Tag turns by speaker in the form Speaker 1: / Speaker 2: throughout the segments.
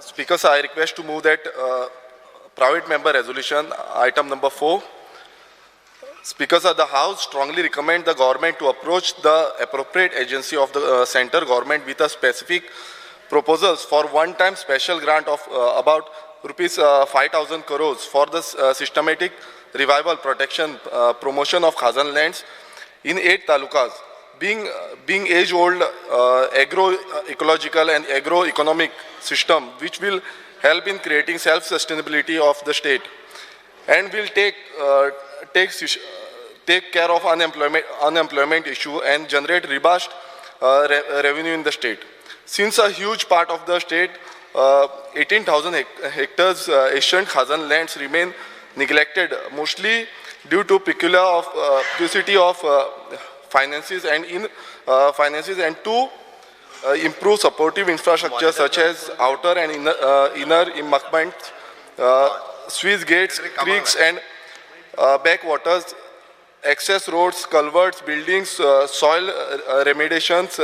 Speaker 1: Speaker, sir, I request to move that private member resolution, item number 4. Speaker, sir, the House strongly recommend the government to approach the appropriate agency of the center government with a specific proposals for one-time special grant of about rupees 5,000 crores for the systematic revival, protection, promotion of Khazan lands in 8 talukas, being age-old agro-ecological and agro-economic system, which will help in creating self-sustainability of the state, and will take care of unemployment issue and generate robust revenue in the state. Since a huge part of the state, 18,000 hectares ancient Khazan lands remain neglected, mostly due to peculiar of paucity of finances and in finances and to improve supportive infrastructure such as outer and inner embankments, sluice gates, creeks and backwaters, access roads, culverts, buildings, soil remediations,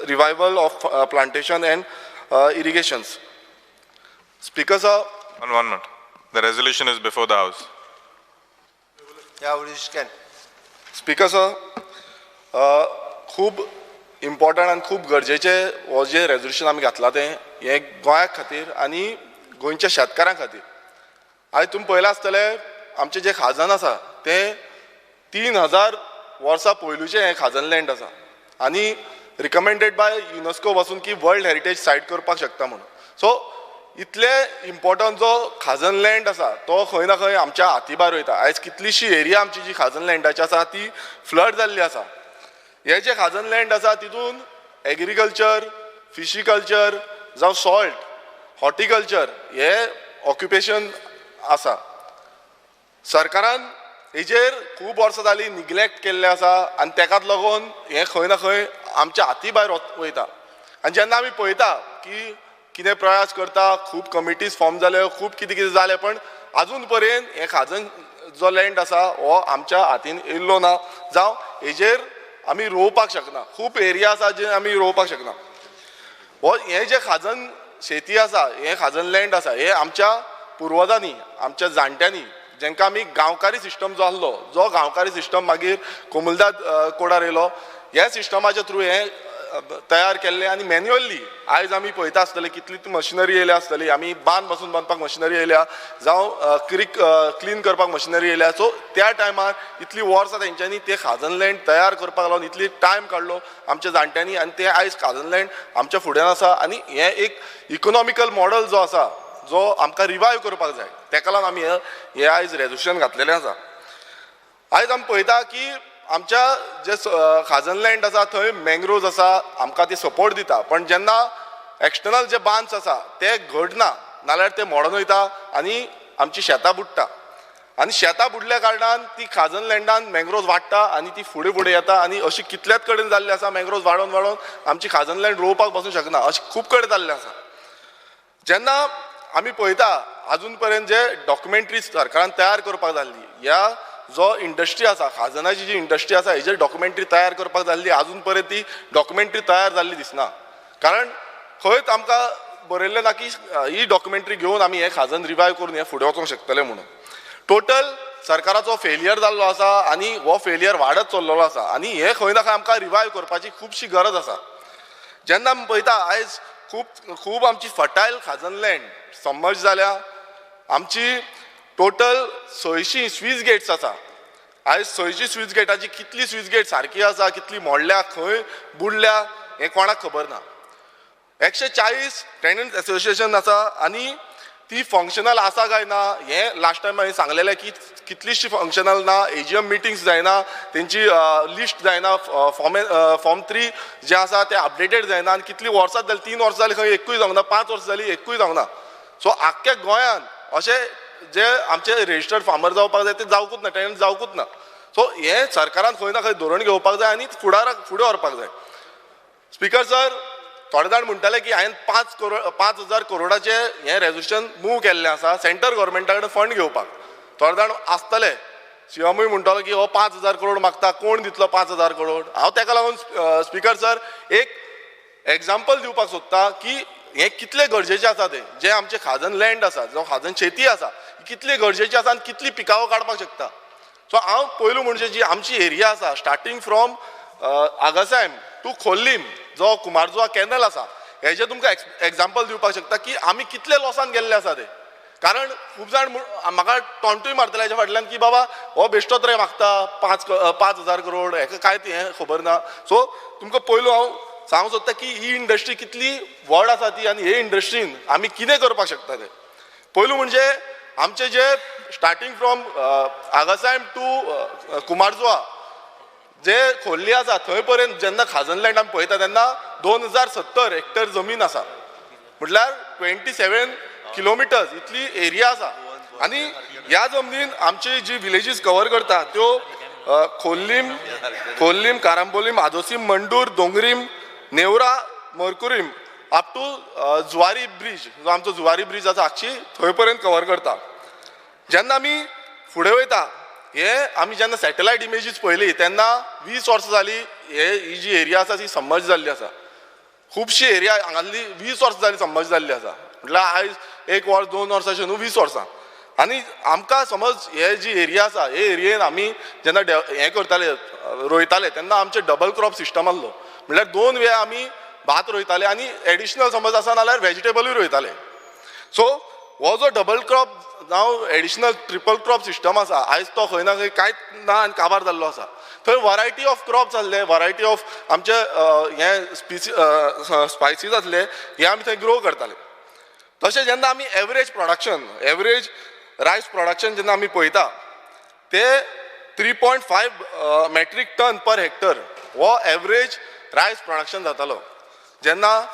Speaker 1: revival of plantation and irrigations. Speaker sir.
Speaker 2: One minute. The resolution is before the House.
Speaker 3: Yeah, you can.
Speaker 1: Speaker sir, खूब important आनी खूब गरजेचें हो जें resolution आमी घातलां तें हें गोंया खातीर आनी गोंयच्या शेतकारां खातीर. आयज तुमी पळयलां आसतलें आमचें जें खाजन आसा तें 3000 वर्सां पयलूचें हें खाजन लँड आसा आनी रिकमेंडेड बाय युनेस्को पासून की वर्ल्ड हेरिटेज सायट करपाक शकता म्हणून. सो इतले इम्पॉर्टंट जो खाजन लँड आसा तो खंय ना खंय आमच्या हाती भायर वयता. आयज कितलीशी एरिया आमची जी खाजन लँडाची आसा ती फ्लड जाल्ली आसा. हे जे खाजन लँड आसा तितून एग्रीकल्चर, फिशिकल्चर जावं सॉल्ट, हॉर्टिकल्चर हे ऑक्युपेशन आसा. सरकारान हेजेर खूब वर्सां जालीं निग्लेक्ट केल्लें आसा आनी तेकाच लागून हें खंय ना खंय आमच्या हाती भायर वयता. आनी जेन्ना आमी पळयता की कितें प्रयास करता, खूब कमिटीज फॉर्म जाल्यो, खूब कितें कितें जालें, पण आजून पर्यंत हें खाजन जो लँड आसा हो आमच्या हातीन येयल्लो ना, जावं हेजेर आमी रोवपाक शकना. खूब एरिया आसा जे आमी रोवपाक शकना. हो हें जें खाजन शेती आसा, हें खाजन लँड आसा, हें आमच्या पुर्वजांनी, आमच्या जाणट्यांनी, जेंकां आमी गांवकारी सिस्टम जो आसलो, जो गांवकारी सिस्टम मागीर कोमुलदाद कोडार येयलो, ह्या सिस्टमाच्या थ्रू हें तयार केल्लें आनी मॅन्युअली आयज आमी पळयता आसतले कितली मशिनरी येयल्या आसतली, आमी बांद पासून बांदपाक मशिनरी येयल्या, जावं क्रीक क्लीन करपाक मशिनरी येयल्या. सो त्या टायमार इतली वर्सां तेंच्यांनी ते खाजन लँड तयार करपाक लागून इतली टायम काडलो आमच्या जाणट्यांनी आनी ते आयज खाजन लँड आमच्या फुड्यान आसा. आनी हें एक इकोनॉमिकल मॉडल जो आसा जो आमकां रिवायव करपाक जाय, तेका लागून आमी हें आयज रेजोल्युशन घातलेलें आसा. आयज आमी पळयता की आमच्या जे खाजन लँड आसा थंय मँग्रोव्ज आसा, आमकां ती सपोर्ट दिता, पण जेन्ना एक्सटर्नल जे बांस आसा ते घडना, नाल्यार ते मोडून वयता आनी आमची शेतां बुडटा. आनी शेतां बुडल्या कारणान ती खाजन लँडान मँग्रोव्ज वाडटा आनी ती फुडें फुडें येता आनी अशी कितल्याच कडेन जाल्ली आसा. मँग्रोव्ज वाडोवन वाडोवन आमची खाजन लँड रोवपाक पासून शकना, अशें खूब कडेन जाल्लें आसा. जेन्ना आमी पळयता आजून पर्यंत जे डॉक्युमेंट्री सरकारान तयार करपाक जाल्ली, ह्या जो इंडस्ट्री आसा खाजनाची जी इंडस्ट्री आसा हेजेर डॉक्युमेंट्री तयार करपाक जाल्ली, आजून पर्यंत ती डॉक्युमेंट्री तयार जाल्ली दिसना. कारण खंयच आमकां बरयल्लें ना की ही डॉक्युमेंट्री घेवन आमी हें खाजन रिवायव करून हें फुडें वचोंक शकतले म्हणून. टोटल सरकाराचो फेलियर जाल्लो आसा आनी हो फेलियर वाडत चल्लेलो आसा आनी हें खंय ना खंय आमकां रिवायव करपाची खुबशी गरज आसा. जेन्ना आमी पळयता आयज खूब खूब आमची फर्टायल खाजन लँड समज जाल्या, आमची टोटल 600 स्वीस गेट्स आसा. आयज 600 स्वीस गेटाची कितली स्वीस गेट सारकी आसा, कितली मोडल्या, खंय बुडल्या हें कोणाक खबर ना. 140 टेनंट एसोसिएशन आसा आनी ती फंक्शनल आसा काय ना हें लास्ट टायम हांवें सांगलेलें की कितलीशी फंक्शनल ना, एजीएम मिटिंग्स जायना, तेंची लिस्ट जायना, फॉर्म 3 जें आसा तें अपडेटेड जायना आनी कितलीं वर्सां जालीं, 3 वर्सां जालीं खंय एकूय जावंक ना, 5 वर्सां जालीं एकूय जावंक ना. सो आख्ख्या गोंयांत अशें जे आमचे रजिस्टर्ड फार्मर जावपाक जाय ते जावकूच ना, टेनंट जावकूच ना. सो हें सरकारान खंय ना खंय धोरण घेवपाक जाय आनी फुडाराक फुडें व्हरपाक जाय. स्पिकर सर, थोडे जाण म्हणटाले की हांवें 5,000 करोडाचें हें रेजोल्युशन मूव केल्लें आसा सेंट्रल गव्हर्मेंटा कडेन फंड घेवपाक. थोडे जाण आसतले, सीएमूय म्हणटालो की हो 5,000 करोड मागता, कोण दितलो 5,000 करोड. हांव तेका लागून स्पिकर सर एक एग्जाम्पल दिवपाक सोदता की हें कितलें गरजेचें आसा तें, जें आमचें खाजन लँड आसा, जो खाजन शेती आसा, कितली गरजेची आसा आनी कितली पिकावळ काडपाक शकता. सो हांव पयलू म्हणजे जी आमची एरिया आसा starting from Agassaim to Khorlim जो कुमारजुआ कॅनल आसा, हेजें तुमकां एग्जाम्पल दिवपाक शकता की आमी कितले लॉसान गेल्ले आसा ते. कारण खूब जाण म्हाका टोंटूय मारतले हेच्या फाटल्यान की बाबा हो बेश्टोच रे मागता 5,000 करोड, हेका कांय हें खबर ना. सो तुमकां पयलू हांव सांगूंक सोदता की ही इंडस्ट्री कितली व्हड आसा ती आनी हे इंडस्ट्रीन आमी कितें करपाक शकता ते. पयलू म्हणजे आमचे जे starting from Agassaim to Cumbarjua जे खोर्ली आसा थंय पर्यंत जेन्ना खाजन लँड आमी पळयता तेन्ना 2070 हेक्टर जमीन आसा, म्हटल्यार 27 किलोमिटर्स इतली एरिया आसा. आनी ह्या जमनीन आमची जी विलेजीस कवर करता त्यो Khorlim, Carambolim, Adoshim, Mandur, Dongrim, Neura, Mercurim up to Zuari bridge, जो आमचो जुवारी ब्रीज आसा आक्षी थंय पर्यंत कवर करता. जेन्ना आमी फुडें वयता, हे आमी जेन्ना सॅटेलायट इमेजीस पळयली तेन्ना 20 वर्सां जाली हे ही जी एरिया आसा ती समज जाल्ली आसा. खुबशी एरिया हांगासली 20 वर्सां जाली समज जाल्ली आसा, म्हटल्यार आयज 1 वर्स 2 वर्सां अशें न्हू, 20 वर्सां. आनी आमकां समज हे जी एरिया आसा हे एरियेन आमी जेन्ना हें करताले रोयताले तेन्ना आमचें डबल क्रॉप सिस्टम आसलो, म्हटल्यार 2 वेळा आमी भात रोयताले आनी एडिशनल समज आसा नाल्यार वेजिटेबलूय रोयताले. सो हो जो डबल क्रॉप जावं एडिशनल ट्रिपल क्रॉप सिस्टम आसा आयज तो खंय ना खंय कांयच ना आनी काबार जाल्लो आसा. थंय वरायटी ऑफ क्रॉप्स आसले, वरायटी ऑफ आमचे हे स्पिसी स्पायसीस आसले, हे आमी थंय ग्रो करताले. तशें जेन्ना आमी average production, average rice production जेन्ना आमी पळयता ते 3.5 मेट्रीक टन पर हेक्टर हो एवरेज रायस प्रोडक्शन जातालो जेन्ना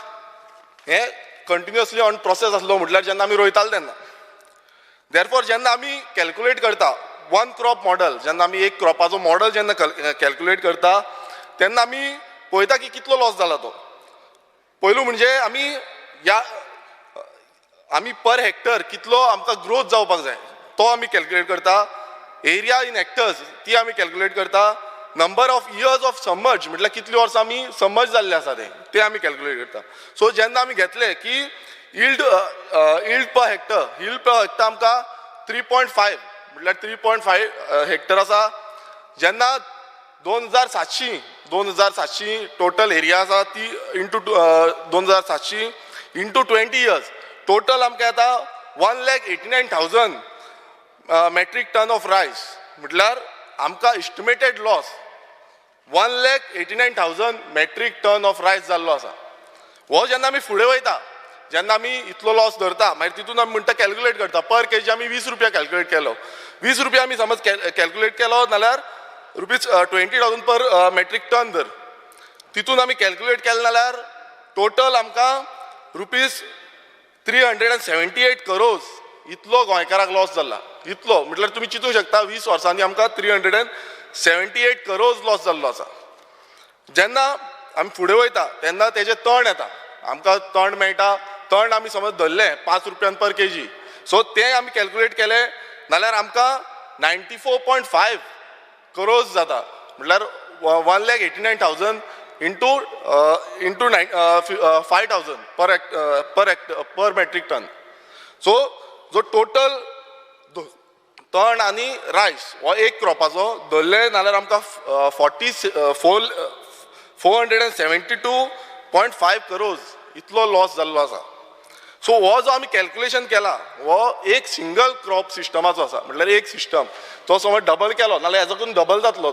Speaker 1: हें कंटिन्युअसली ऑन प्रोसेस आसलो, म्हटल्यार जेन्ना आमी रोयताले तेन्ना. देरफोर जेन्ना आमी कॅल्कुलेट करता वन क्रॉप मॉडल, जेन्ना आमी एक क्रॉपाचो मॉडल जेन्ना कॅल्कुलेट करता तेन्ना आमी पळयता की कितलो लॉस जाला तो. पयलू म्हणजे आमी ह्या आमी पर हेक्टर कितलो आमकां ग्रोथ जावपाक जाय तो आमी कॅल्कुलेट करता, एरिया इन हेक्टर्स ती आमी कॅल्कुलेट करता, number of years of submerge म्हटल्यार कितली वर्सां आमी समर्ज जाल्ले आसा ते आमी कॅल्कुलेट करता. सो जेन्ना आमी घेतले की yield per hectare, yield per hectare आमकां 3.5 म्हटल्यार 3.5 हेक्टर आसा. जेन्ना 2700 टोटल एरिया आसा ती इंटू 2700 इंटू 20 इयर्स टोटल आमकां येता 1,89,000 मेट्रीक टन ऑफ रायस, म्हटल्यार आमकां estimated loss 1,89,000 metric ton of rice जाल्लो आसा. हो जेन्ना आमी फुडें वयता जेन्ना आमी इतलो लॉस धरता मागीर तितून आमी म्हणटा कॅल्कुलेट करता पर केजी आमी 20 रुपया कॅल्कुलेट केलो, 20 रुपया आमी समज कॅल्कुलेट केलो जाल्यार रुपीज 20,000 पर मेट्रीक टन धर, तितून आमी कॅल्कुलेट केलें जाल्यार टोटल आमकां रुपीज 378 करोज इतलो गोंयकाराक लॉस जाला. इतलो म्हटल्यार तुमी चिंतूंक शकता 20 वर्सांनी आमकां 378 करोज लॉस जाल्लो आसा. जेन्ना आमी फुडें वयता तेन्ना तेजें तण येता, आमकां तण मेळटा, तण आमी समज धरलें 5 रुपयान पर केजी, सो तें आमी कॅल्कुलेट केलें जाल्यार आमकां 94.5 करोज जाता, म्हटल्यार 1,89,000 इंटू 5,000 पर मेट्रीक टन. सो जो टोटल तण आनी रायस हो एक क्रॉपाचो धरले जाल्यार आमकां 472.5 करोज इतलो लॉस जाल्लो आसा. सो हो जो आमी कॅल्कुलेशन केला हो एक सिंगल क्रॉप सिस्टमाचो आसा, म्हटल्यार एक सिस्टम तो समज डबल केलो नाल्यार हेजो डबल जातलो,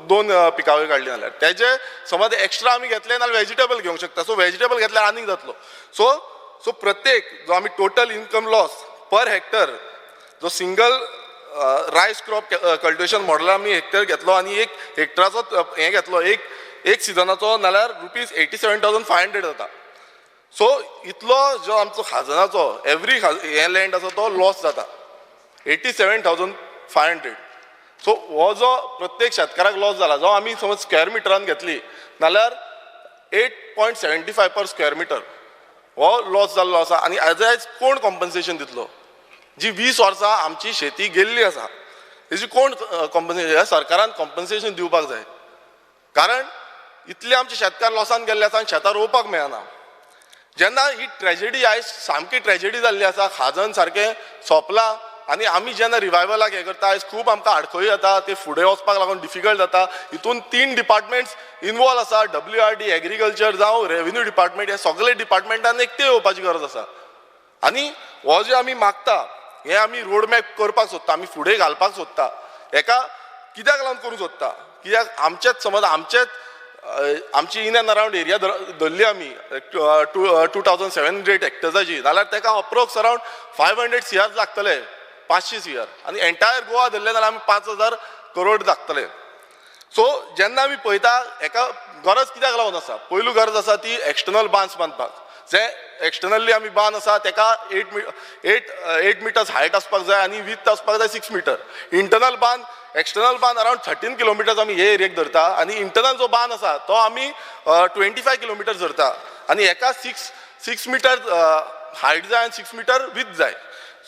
Speaker 1: दोन पिकावळी काडली जाल्यार तेजे समज एक्स्ट्रा आमी घेतले नाल्यार वेजिटेबल घेवंक शकता, सो वेजिटेबल घेतल्यार आनीक जातलो. सो सो प्रत्येक जो आमी total income loss per hectare जो single rice crop cultivation model आमी हेक्टर घेतलो आनी एक हेक्टराचो हें घेतलो एक एक सिजनाचो नाल्यार रुपीज 87,500 जाता. सो इतलो जो आमचो खाजनाचो एवरी हें लँड आसा तो लॉस जाता 87,500. सो हो जो प्रत्येक शेतकाराक लॉस जाला जो आमी समज स्क्वेअर मिटरान घेतली नाल्यार 8.75 पर स्क्वेअर मिटर हो लॉस जाल्लो आसा. आनी एज आयज कोण कॉम्पन्सेशन दितलो? जी 20 वर्सां आमची शेती गेल्ली आसा तेजी कोण कॉम्पन्सेशन? सरकारान कॉम्पन्सेशन दिवपाक जाय, कारण इतले आमचे शेतकार लॉसान गेल्ले आसा आनी शेतां रोवपाक मेळना. जेन्ना ही ट्रेजेडी आयज सामकी ट्रेजेडी जाल्ली आसा, खाजन सारकें सोंपलां आनी आमी जेन्ना रिवायवलाक हें करता आयज खूब आमकां आडखळी जाता, ते फुडें वचपाक लागून डिफिकल्ट जाता. हितून 3 डिपार्टमेंट्स इनवॉल्व आसा, WRD, agriculture जावं रेवेन्यू डिपार्टमेंट, हे सगळे डिपार्टमेंटान एकटे येवपाची गरज आसा. आनी हो जे आमी मागता हे आमी रोड मॅप करपाक सोदता, आमी फुडें घालपाक सोदता. हेका कित्याक लागून करूंक सोदता, कित्याक आमचेच समज आमचेच आमची इन एंड अरावंड एरिया धरली आमी 2700 हेक्टर्साची जाल्यार ताका अप्रोक्स अरावंड 500 CR लागतले, 500 CR. आनी एंटायर गोवा धरले जाल्यार आमी 5000 करोड लागतले. सो जेन्ना आमी पळयता हेका गरज कित्याक लागून आसा, पयलू गरज आसा ती एक्सटर्नल बांद बांदपाक. जे एक्सटर्नली आमी बांद आसा ताका 8 मिटर्स हायट आसपाक जाय आनी विथ आसपाक जाय 6 मिटर. इंटरनल बांद, एक्सटर्नल बांद अरावंड 13 किलोमिटर्स आमी हे एरियेक धरता आनी इंटरनल जो बांद आसा तो आमी 25 किलोमिटर्स धरता आनी हेका 6 मिटर हायट जाय आनी 6 मिटर विथ जाय.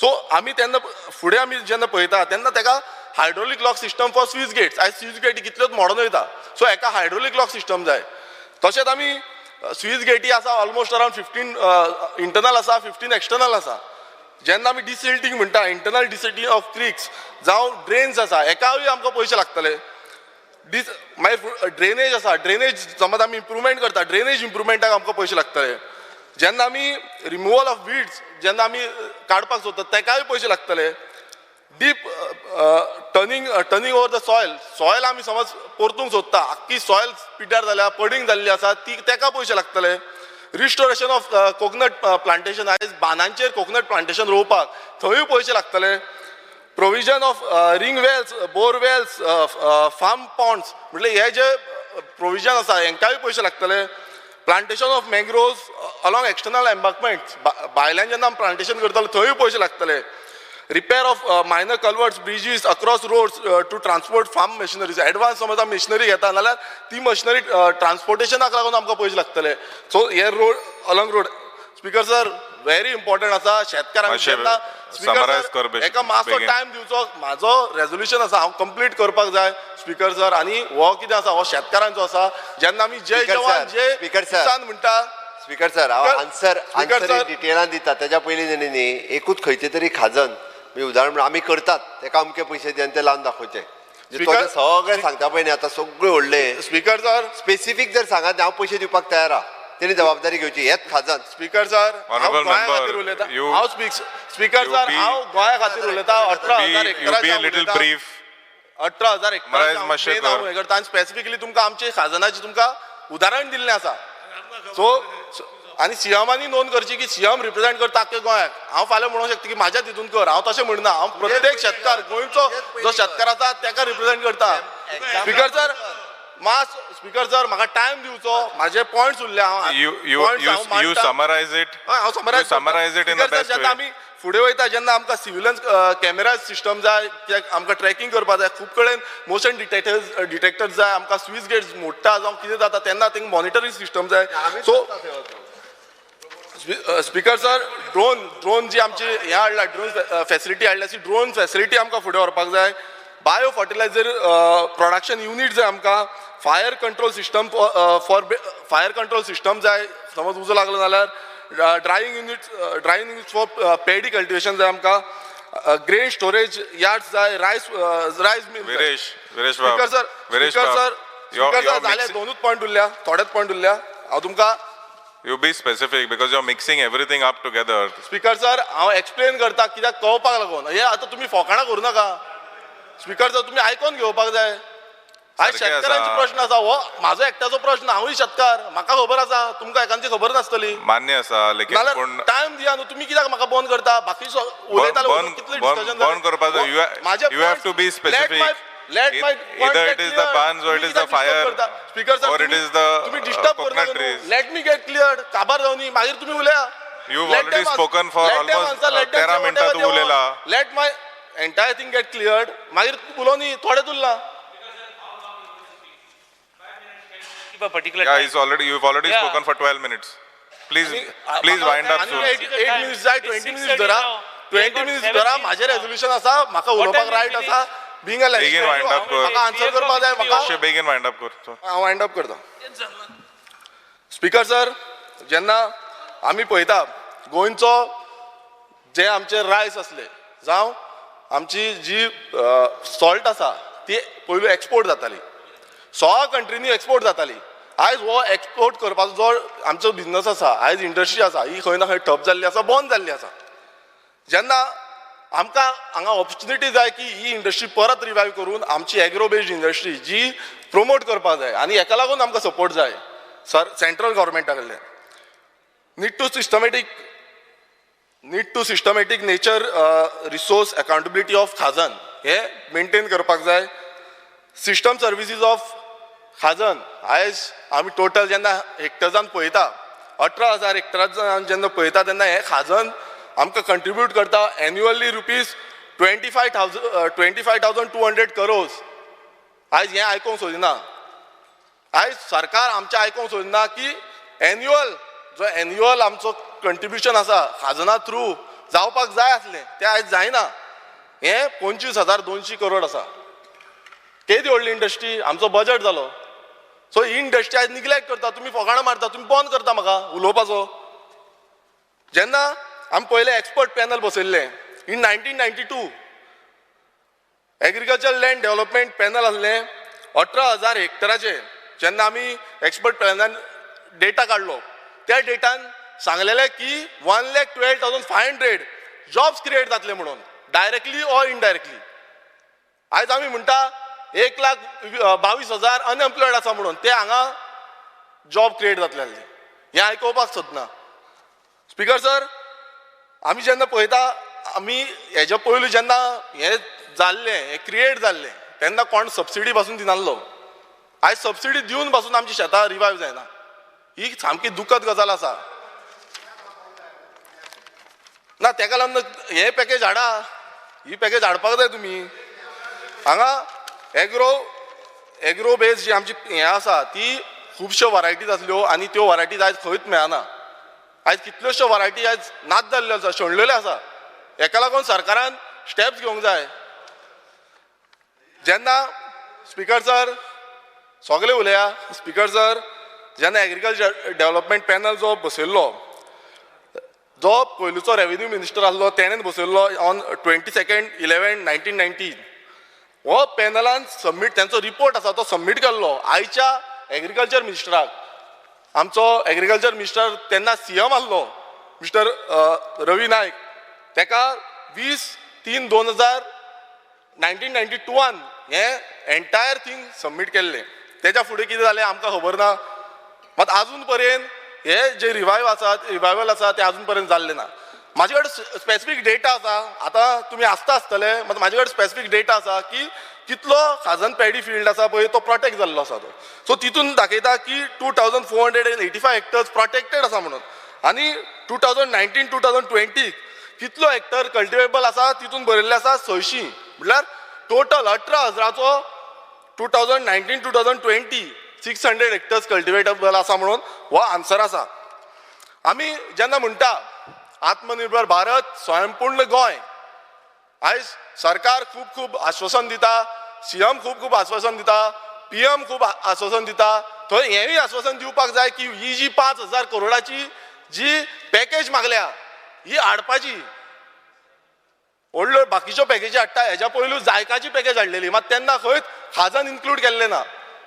Speaker 1: सो आमी तेन्ना फुडें आमी जेन्ना पळयता तेन्ना ताका hydraulic lock system for sluice gates, आयज स्वीस गेटी कितल्योच मोडून वयता, सो हेका हायड्रोलीक लॉक सिस्टम जाय. तशेंच आमी स्वीस गेटी आसा ऑलमोस्ट अरावंड 15 इंटरनल आसा, 15 एक्सटर्नल आसा. जेन्ना आमी डिसिल्टींग म्हणटा, इंटरनल डिसिल्टींग ऑफ क्रिक्स जावं ड्रेन्स आसा, हेकाय आमकां पयशे लागतले. मागीर ड्रेनेज आसा, ड्रेनेज समज आमी इम्प्रुवमेंट करता, ड्रेनेज इम्प्रुवमेंटाक आमकां पयशे लागतले. जेन्ना आमी रिमुवल ऑफ वीड्स जेन्ना आमी काडपाक सोदता तेकाय पयशे लागतले. Deep turning over the soil, soil आमी समज परतूंक सोदता, आख्खी सॉयल पिड्ड्यार जाल्या, पडींग जाल्ली आसा, ती तेका पयशे लागतले. रिस्टोरेशन ऑफ कोकोनट प्लांटेशन, आयज बांदांचेर कोकोनट प्लांटेशन रोवपाक थंयूय पयशे लागतले. Provision of ring wells, bore wells, farm ponds, म्हटल्यार हे जे प्रोविजन आसा हेंकांय पयशे लागतले. Plantation of mangroves along external embankment, भायल्यान जेन्ना आमी प्लांटेशन करतले थंयूय पयशे लागतले. Repair of minor culverts, bridges across roads to transport farm machineries, advance समज आमी मशिनरी घेता नाल्यार ती मशिनरी ट्रान्सपोर्टेशनाक लागून आमकां पयशे लागतले. सो हे road along road, speaker sir very important आसा शेतकारांक. जेन्ना स्पीकर एका मातसो टायम दिवचो, म्हाजो रेजोल्युशन आसा हांव कंप्लीट करपाक जाय स्पीकर सर. आनी हो कितें आसा हो शेतकारांचो आसा. जेन्ना आमी जय जवान जय किसान म्हणटा
Speaker 3: स्पीकर सर, हांव आन्सर आन्सर डिटेलान दिता. तेज्या पयलीं न्ही एकूच खंयचें तरी खाजन उदाहरण म्हणून आमी करतात तेका अमके पयशे दी आनी ते लावन दाखोवचे, सगळें सांगता पळय न्ही आतां सगळें व्हडलें.
Speaker 1: स्पीकर सर
Speaker 3: स्पेसिफीक जर सांगात हांव पयशे दिवपाक तयार आहा, तेणी जबाबदारी घेवची. हेच खाजन.
Speaker 1: स्पीकर सर हांव गोंया खातीर उलयता, हांव स्पीकर सर हांव गोंया खातीर उलयता. 18,000 हेक्टराचेर 18,000 हेक्टराचेर हें करता आनी स्पेसिफिकली तुमकां आमचे खाजनाचें तुमकां उदाहरण दिल्लें आसा. सो आनी सीएमानी नोंद करची की सीएम रिप्रेझेंट करता आख्खे गोंयाक. हांव फाल्यां म्हणूंक शकता की म्हाज्या तितून कर, हांव तशें म्हणना. हांव प्रत्येक शेतकार, गोंयचो जो शेतकार आसा तेका रिप्रेझेंट करता. स्पीकर सर मास, स्पीकर सर म्हाका टायम दिवचो, म्हाजे पॉयंट्स उरले. हांव
Speaker 2: you summarise it,
Speaker 1: हांव समरायज
Speaker 2: it in the best way.
Speaker 1: जेन्ना आमी फुडें वयता जेन्ना आमकां सिविलन्स कॅमेरा सिस्टम जाय, कित्याक आमकां ट्रॅकिंग करपाक जाय, खूब कडेन मोशन डिटेक्टर्स जाय, आमकां स्वीस गेट्स मोडटा जावं कितें जाता तेन्ना तांकां मॉनिटरींग सिस्टम जाय. So speaker sir drone जी आमची हें हाडला, ड्रोन फॅसिलिटी हाडल्या, ती ड्रोन फॅसिलिटी आमकां फुडें व्हरपाक जाय. बायो फर्टिलायझर प्रोडक्शन युनीट जाय आमकां. Fire control system for fire control system जाय, समज उजो लागलो जाल्यार. Drying unit for paddy cultivation जाय आमकां. ग्रेन स्टोरेज यार्ड्स जाय. Rice mill. Speaker sir, speaker sir, speaker sir जाले दोनूच पॉयंट उरल्या, थोडेच पॉयंट उरल्या. हांव तुमकां
Speaker 2: You be specific because you're mixing everything up together.
Speaker 1: Speaker sir, हांव एक्सप्लेन करता कित्याक कळपाक लागून. हे आतां तुमी फोकाणां करूं नाका. स्पीकर सर तुमी आयकोन घेवपाक जाय. आयज शेतकारांचो प्रश्न आसा, हो म्हाजो एकट्याचो प्रश्न. हांवूय शेतकार, म्हाका खबर आसा, तुमकां एकांची खबर नासतली.
Speaker 2: मान्य आसा, लेकिन पूण
Speaker 1: टायम दिया न्हू. तुमी कित्याक म्हाका बंद करता? बाकी उलयताले कितले डिस्कशन
Speaker 2: बंद करपाचो. You have to be specific.
Speaker 1: Let my
Speaker 2: either it is the barns or it is the fire,
Speaker 1: speaker sir,
Speaker 2: or it is the
Speaker 1: तुम्ही disturb
Speaker 2: coconut trees.
Speaker 1: Let me get clear. काबार जावनी मागीर तुम्ही उलया.
Speaker 2: You've already spoken for almost 13 मिनटां तूं उलयला.
Speaker 1: Let my entire thing get cleared. मागीर उलोवनी थोडे उरला.
Speaker 2: Yeah, you've already spoken for 12 minutes. Please, please wind up soon.
Speaker 1: 8 minutes जाय, 20 minutes धरा, 20 minutes धरा. म्हाजें रेजोल्युशन आसा, म्हाका उलोवपाक रायट आसा. Being a
Speaker 2: Begin wind up कर.
Speaker 1: म्हाका आन्सर करपाक जाय. म्हाका
Speaker 2: बेगीन वायंड अप कर.
Speaker 1: हांव वायंड अप करता. स्पीकर सर जेन्ना आमी पळयता गोंयचो जे आमचे रायस आसले जावं आमची जी सॉल्ट आसा ती पयलू एक्सपोर्ट जाताली, 16 कंट्रींनी एक्सपोर्ट जाताली. आयज हो एक्सपोर्ट करपाचो जो आमचो बिजनस आसा, आयज इंडस्ट्री आसा, ही खंय ना खंय ठप जाल्ली आसा, बंद जाल्ली आसा. जेन्ना आमकां हांगा ऑपॉर्च्युनिटी जाय की ही इंडस्ट्री परत रिवायव करून आमची एग्रो बेस्ड इंडस्ट्री जी प्रमोट करपाक जाय आनी हेका लागून आमकां सपोर्ट जाय सर सेंट्रल गव्हर्मेंटा कडल्यान. Need to systematic nature resource accountability of खाजन हे मेंटेन करपाक जाय. सिस्टम सर्विसीज ऑफ खाजन, आयज आमी टोटल जेन्ना हेक्टर्सान पळयता, 18,000 हेक्टरान जेन्ना पळयता तेन्ना हे खाजन आमकां कंट्रिब्यूट करता annually rupees 25,200 crores. आयज हें आयकोंक सोदिना, आयज सरकार आमचें आयकोंक सोदिना की एन्युअल जो एन्युअल आमचो कंट्रिब्युशन आसा खाजना थ्रू जावपाक जाय आसलें तें आयज जायना. हें 25,200 करोड आसा. केदी व्हडली इंडस्ट्री, आमचो बजट जालो. सो ही इंडस्ट्री आयज निग्लेक्ट करता, तुमी फोकाणां मारता, तुमी बंद करता म्हाका उलोवपाचो. जेन्ना आमी पयलें expert panel बसयल्लें in 1992, agriculture land development panel आसलें 18,000 हेक्टराचे. जेन्ना आमी एक्सपर्ट पॅनलान डेटा काडलो त्या डेटान सांगलेलें की 1,12,500 जॉब्स क्रिएट जातले म्हणून, डायरेक्टली ऑर इनडायरेक्टली. आयज आमी म्हणटा 1,22,000 अनएम्प्लॉयड आसा म्हणून, ते हांगा जॉब क्रिएट जातले आसले. हें आयकोवपाक सोदना. स्पिकर सर, आमी जेन्ना पळयता, आमी हेज्या पयलू जेन्ना हें जाल्लें, हें क्रिएट जाल्लें तेन्ना कोण सबसिडी पासून दिनासलो. आयज सबसिडी दिवन पासून आमची शेतां रिवायव जायना. ही सामकी दुखद गजाल आसा. ना तेका लागून हे पॅकेज हाडा, ही पॅकेज हाडपाक जाय तुमी. हांगा एग्रो बेज जी आमची हें आसा ती खुबश्यो वरायटीज आसल्यो आनी त्यो वरायटीज आयज खंयच मेळना. आयज कितल्योश्यो वरायटी आयज नाच जाल्ल्यो आसा, शेणलेल्यो आसा. हेका लागून सरकारान स्टेप्स घेवंक जाय. जेन्ना स्पिकर सर सगळे उलया, स्पिकर सर जेन्ना एग्रीकल्चर डेव्हलपमेंट पॅनल जो बसयल्लो, जो पयलूचो रेवेन्यू मिनिस्टर आसलो तेणेन बसयल्लो ऑन 22/11/1919, हो पॅनलान सबमीट तेंचो रिपोर्ट आसा तो सबमीट केल्लो आयच्या एग्रीकल्चर मिनिस्टराक. आमचो एग्रीकल्चर मिनिस्टर तेन्ना सीएम आसलो मिस्टर रवी नायक, तेका 20/3/1992 हें एंटायर थींग सबमीट केल्लें. तेच्या फुडें कितें जालें आमकां खबर ना. मात आजून पर्यंत हे जे रिवायव आसा, रिवायवल आसा तें आजून पर्यंत जाल्लें ना. म्हाजे कडेन स्पेसिफीक डेटा आसा, आतां तुमी आसता आसतले, मात म्हाजे कडेन स्पेसिफीक डेटा आसा की कितलो खाजन पॅडी फिल्ड आसा पळय तो प्रोटेक्ट जाल्लो आसा तो. सो तितून दाखयता की 2,485 हेक्टर्स प्रोटेक्टेड आसा म्हणून, आनी 2019 2020 कितलो हेक्टर कल्टिवेबल आसा तितून बरयल्लें आसा 600, म्हटल्यार टोटल 18,000चो 2019 2020 600 हेक्टर्स कल्टिवेटेबल आसा म्हणून हो आन्सर आसा. आमी जेन्ना म्हणटा आत्मनिर्भर भारत, स्वयंपूर्ण गोंय, आयज सरकार खूब खूब आश्वासन दिता, सीएम खूब खूब आश्वासन दिता, पीएम खूब आश्वासन दिता, थंय हेंय आश्वासन दिवपाक जाय की ही जी 5,000 करोडाची जी पॅकेज मागल्या ही हाडपाची. व्हडल्यो बाकीच्यो पॅकेजी हाडटा, हेज्या पयलू जायकाची पॅकेज हाडलेली, मात तेन्ना खंयच खाजन इन्क्लूड केल्लें ना.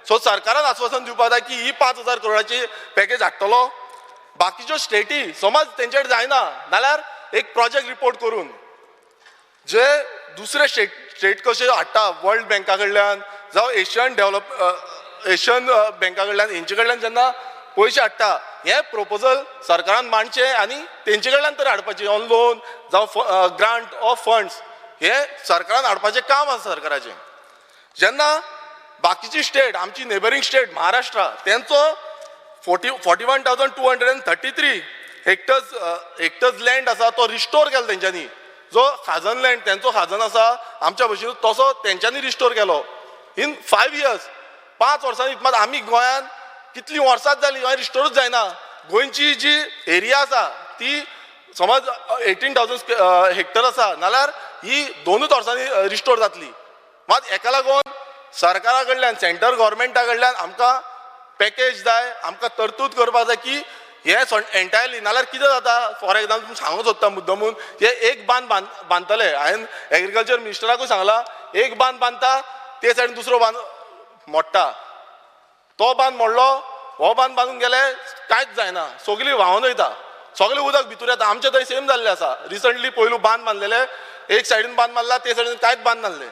Speaker 1: सो सरकारान आश्वासन दिवपाक जाय की ही 5,000 करोडाची पॅकेज हाडटलो. बाकीच्यो स्टेटी समज तेंचे कडेन जायना जाल्यार एक प्रोजेक्ट रिपोर्ट करून जे दुसरे स्टेट कशे हाडटा वर्ल्ड बँका कडल्यान जावं एशियन बँका कडल्यान हेंचे कडल्यान जेन्ना पयशे हाडटा, हें प्रोपोजल सरकारान मांडचें आनी तेंचे कडल्यान तर हाडपाचें ऑन लोन जावं ग्रांट ऑफ फंड्स, हें सरकारान हाडपाचें काम आसा सरकाराचें. जेन्ना बाकीची स्टेट, आमची नेबरींग स्टेट महाराष्ट्रा, तेंचो 41,233 हेक्टर्स लँड आसा तो रिस्टोर केलो तेंच्यांनी. जो खाजन लँड तेंचो खाजन आसा आमच्या भशेन तसो तेंच्यांनी रिस्टोर केलो इन 5 इयर्स, 5 वर्सांनी. मात आमी गोंयांत कितलीं वर्सांच जालीं गोंय रिस्टोरूच जायना. गोंयची जी एरिया आसा ती समज 18,000 हेक्टर आसा नाल्यार ही 2 वर्सांनी रिस्टोर जातली. मात हेका लागून सरकारा कडल्यान, सेंट्रल गव्हर्मेंटा कडल्यान आमकां पॅकेज जाय, आमकां तरतूद करपाक जाय की हे एंटायरली, नाल्यार कितें जाता, फॉर एग्जाम्पल तुमी सांगूंक सोदता मुद्दमून, हे एक बांद बांदतले, हांवें एग्रीकल्चर मिनिस्टराकूय सांगलां, एक बांद बांदता ते सायडीन दुसरो बांद मोडटा, तो बांद मोडलो, हो बांद बांदून गेले कांयच जायना, सगळी व्हांवन वयता, सगळें उदक भितर येता. आमचे थंय सेम जाल्लें आसा, रिसंटली पयलू बांद बांदलेले, एक सायडीन बांद मारला, ते सायडीन कांयच बांद नासलें,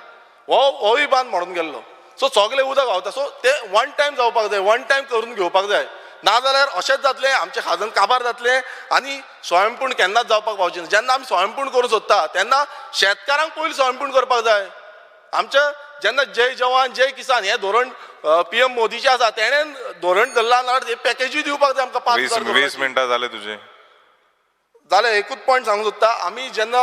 Speaker 1: होय बांद मोडून गेल्लो. सो सगळें उदक व्हांवता. सो ते वन टायम जावपाक जाय, वन टायम करून घेवपाक जाय, नाजाल्यार अशेंच जातलें, आमचें खाजन काबार जातलें आनी स्वयंपूर्ण केन्नाच जावपाक पावचें ना. जेन्ना आमी स्वयंपूर्ण करूंक सोदता तेन्ना शेतकारांक पयलीं स्वयंपूर्ण करपाक जाय. आमच्या जेन्ना जय जवान जय किसान हें धोरण PM मोदीचें आसा, तेणें धोरण धरलां नाल्यार पॅकेजूय दिवपाक जाय आमकां 5,000.
Speaker 2: 20 मिनटां जाले तुजे.
Speaker 1: जालें, एकूच पॉयंट सांगूंक सोदता, आमी जेन्ना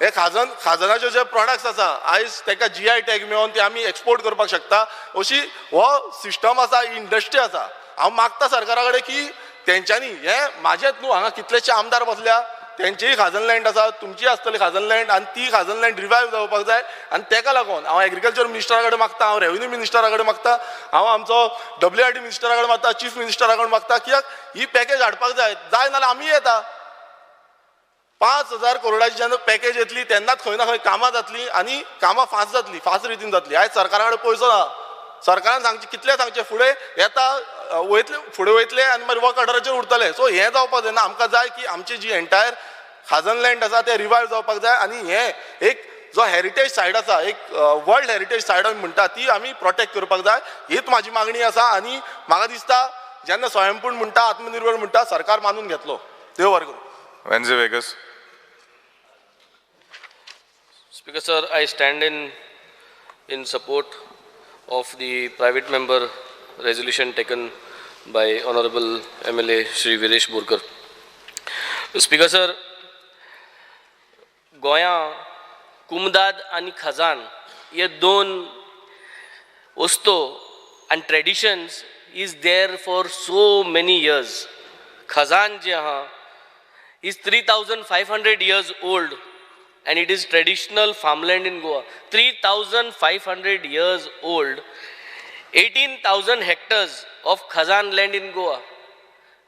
Speaker 1: हे खाजनाचे जे प्रोडक्ट्स आसा आयज ताका GI tag मेळोन ते आमी एक्सपोर्ट करपाक शकता, अशी हो सिस्टम आसा, इंडस्ट्री आसा. हांव मागता सरकारा कडेन की तेंच्यांनी हे म्हाजेच न्हू, हांगा कितलेशे आमदार बसल्या तेंचीय खाजन लँड आसा, तुमचीय आसतली खाजन लँड, आनी ती खाजन लँड रिवायव जावपाक जाय. आनी तेका लागून हांव एग्रीकल्चर मिनिस्टरा कडेन मागता, हांव रेवेन्यू मिनिस्टरा कडेन मागता, हांव आमचो WRD मिनिस्टरा कडेन मागता, चीफ मिनिस्टरा कडेन मागता कित्याक ही पॅकेज हाडपाक जाय. जाय नाल्यार आमी येता. 5,000 करोडाची जेन्ना पॅकेज येतली तेन्नाच खंय ना खंय कामां जातली आनी कामां फास्ट जातली, फास्ट रितीन जातली. आयज सरकारा कडेन पयसो ना, सरकारान सांगचें कितलें सांगचें, फुडें येता वयतले, फुडें वयतले आनी मागीर वर्क ऑर्डराचेर उरतले. सो हें जावपाक जायना. आमकां जाय की आमची जी एंटायर खाजन लँड आसा तें रिवायव जावपाक जाय आनी हें एक जो हेरिटेज सायट आसा, एक वर्ल्ड हेरिटेज सायट आमी म्हणटा, ती आमी प्रोटेक्ट करपाक जाय, हीच म्हाजी मागणी आसा. आनी म्हाका दिसता जेन्ना स्वयंपूर्ण म्हणटा, आत्मनिर्भर म्हणटा, सरकार मानून घेतलो. देव बरें करूं.
Speaker 2: Venzy Veigas.
Speaker 4: Speaker sir, I stand in support of the private member resolution taken by Honorable MLA Shri Viresh Borkar. Speaker sir, गोंया कुमदाद आनी खजान हे दोन वस्तू आनी traditions is there for so many years. Khajan जे आहा is 3,500 years old and it is traditional farmland in Goa. 3,500 years old, 18,000 hectares of Khazan land in Goa.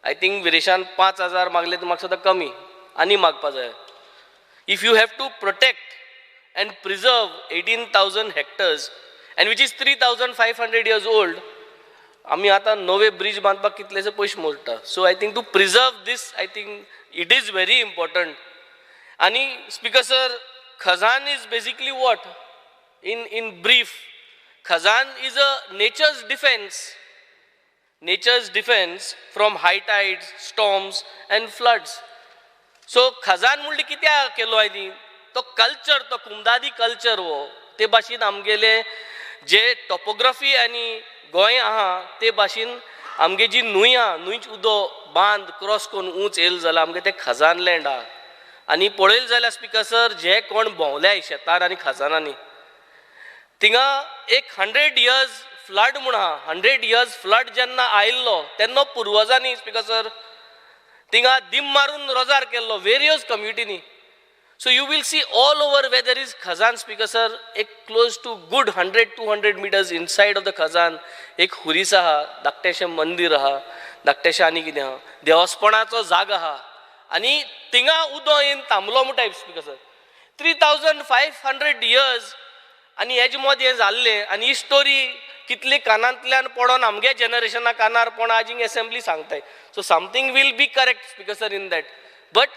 Speaker 4: I think Vireshan 5,000 मागले तर म्हाका सुद्दां कमी आनी मागपा जाय. If you have to protect and preserve 18,000 hectares and which is 3,500 years old, आमी आतां नवे bridge बांदपाक कितलेशे पयशे मोडटा. So I think to preserve this, I think it is very important. आनी speaker sir, Khazan is basically what? In brief, Khazan is a nature's defence. Nature's defence from high tides, storms and floods. So Khazan म्हणल्यार कित्याक केलो हांवें? तो culture, तो कुमदादी culture हो ते भाशेन आमगेले जे टोपोग्राफी आनी गोंय आहा ते भाशेन आमगे जी न्हंय आहा, न्हंयच उदो बांद क्रॉस करून ऊंच येयले जाल्यार आमगे ते खजान लँड आहा. आनी पळयलें जाल्यार स्पिकर सर, जे कोण भोंवल्याय शेतार आनी खजानांनी थिंगा एक 100 इयर्स फ्लड म्हूण आहा. 100 इयर्स फ्लड जेन्ना आयिल्लो तेन्ना पुर्वजांनी स्पिकर सर थिंगा दीम मारून रोजार केल्लो various कम्युनिटींनी. So you will see all over where there is Khazan, speaker sir, एक close to good 100-200 meters inside of the Khazan एक हुरीस आहा, धाकटेशें मंदीर आहा, धाकटेशें आनी कितें आहा, देवस्पणाचो जागो आहा आनी थिंगा उदो येवन थांबलो म्हणटाय स्पिकर सर. 3,500 इयर्स आनी हेजे मदीं हें जाल्लें. आनी ही स्टोरी कितली कानांतल्यान पडोन आमगे जनरेशना कानार पडोन आज एसेंब्ली सांगताय. So something will be correct speaker sir in that. But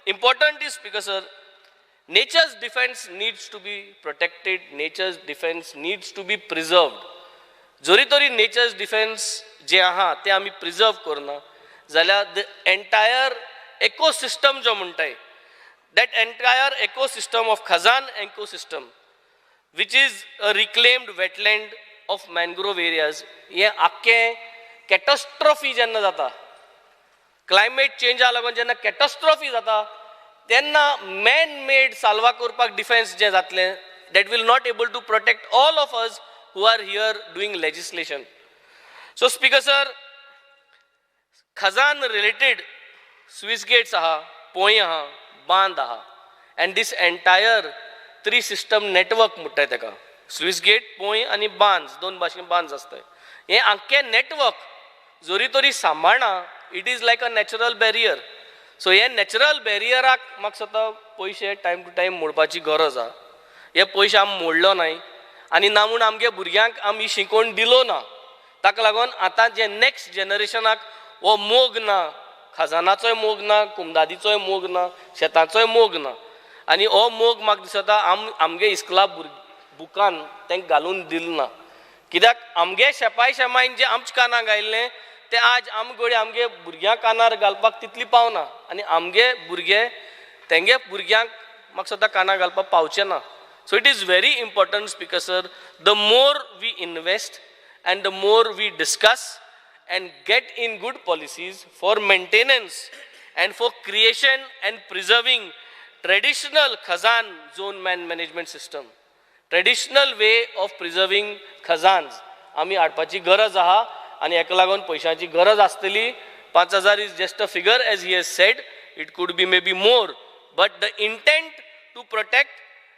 Speaker 4: important is speaker sir, nature's defence needs to be protected, nature's defence needs to be preserved. जरी तरी नेचर्स डिफेन्स जे आहा ते आमी प्रिजर्व करना जाल्यार the entire ecosystem जो म्हणटाय, that entire ecosystem of Khazan ecosystem which is a reclaimed wetland of mangrove areas, हें आख्खें कॅटस्ट्रॉफी जेन्ना जाता, क्लायमेट चेंजा लागून जेन्ना कॅटस्ट्रॉफी जाता तेन्ना मॅन मेड साल्वा करपाक डिफेन्स जें जातलें that will not able to protect all of us who are here doing legislation. So speaker sir, Khazan related sluice gates आहा, पोंय आहा, बांद आहा and this entire three system network म्हणटाय तेका. स्विस गेट, पोंय आनी बांद, दोन भाशेन बांद आसताय. हें आख्खें नेटवर्क जरी तरी सांबाळना It is like a natural barrier. So हे नॅचरल बॅरियराक म्हाका दिसता पयशे टायम टू टायम मोडपाची गरज आहा. हे पयशे आमी मोडलो नाय आनी ना म्हूण आमगे भुरग्यांक आमी शिकोवन दिलो ना. ताका लागून आतां जे नॅक्स्ट जनरेशनाक हो मोग ना, खजानाचोय मोग ना, कुमदादीचोय मोग ना, शेताचोय मोग ना. आनी हो मोग म्हाका दिसता आमगे इस्कुला बुकान तांकां घालून दिल ना. कित्याक आमगे शेपाय शेमायन जे आमच्या कानाक घायल्लें तें आज आम घडये आमगे भुरग्यां कानार घालपाक तितली पावना आनी आमगे भुरगे तेंगे भुरग्यांक म्हाका दिसता कानार घालपाक पावचे ना. So it is very important, Speaker sir, the more we invest and the more we discuss and get in good policies for maintenance and for creation and preserving traditional Khazan zone man management system, traditional way of preserving khazans आमी हाडपाची गरज आहा आनी हेका लागून पयशांची गरज आसतली. 5,000 is just a figure, as he has said, it could be maybe more, but the intent to protect,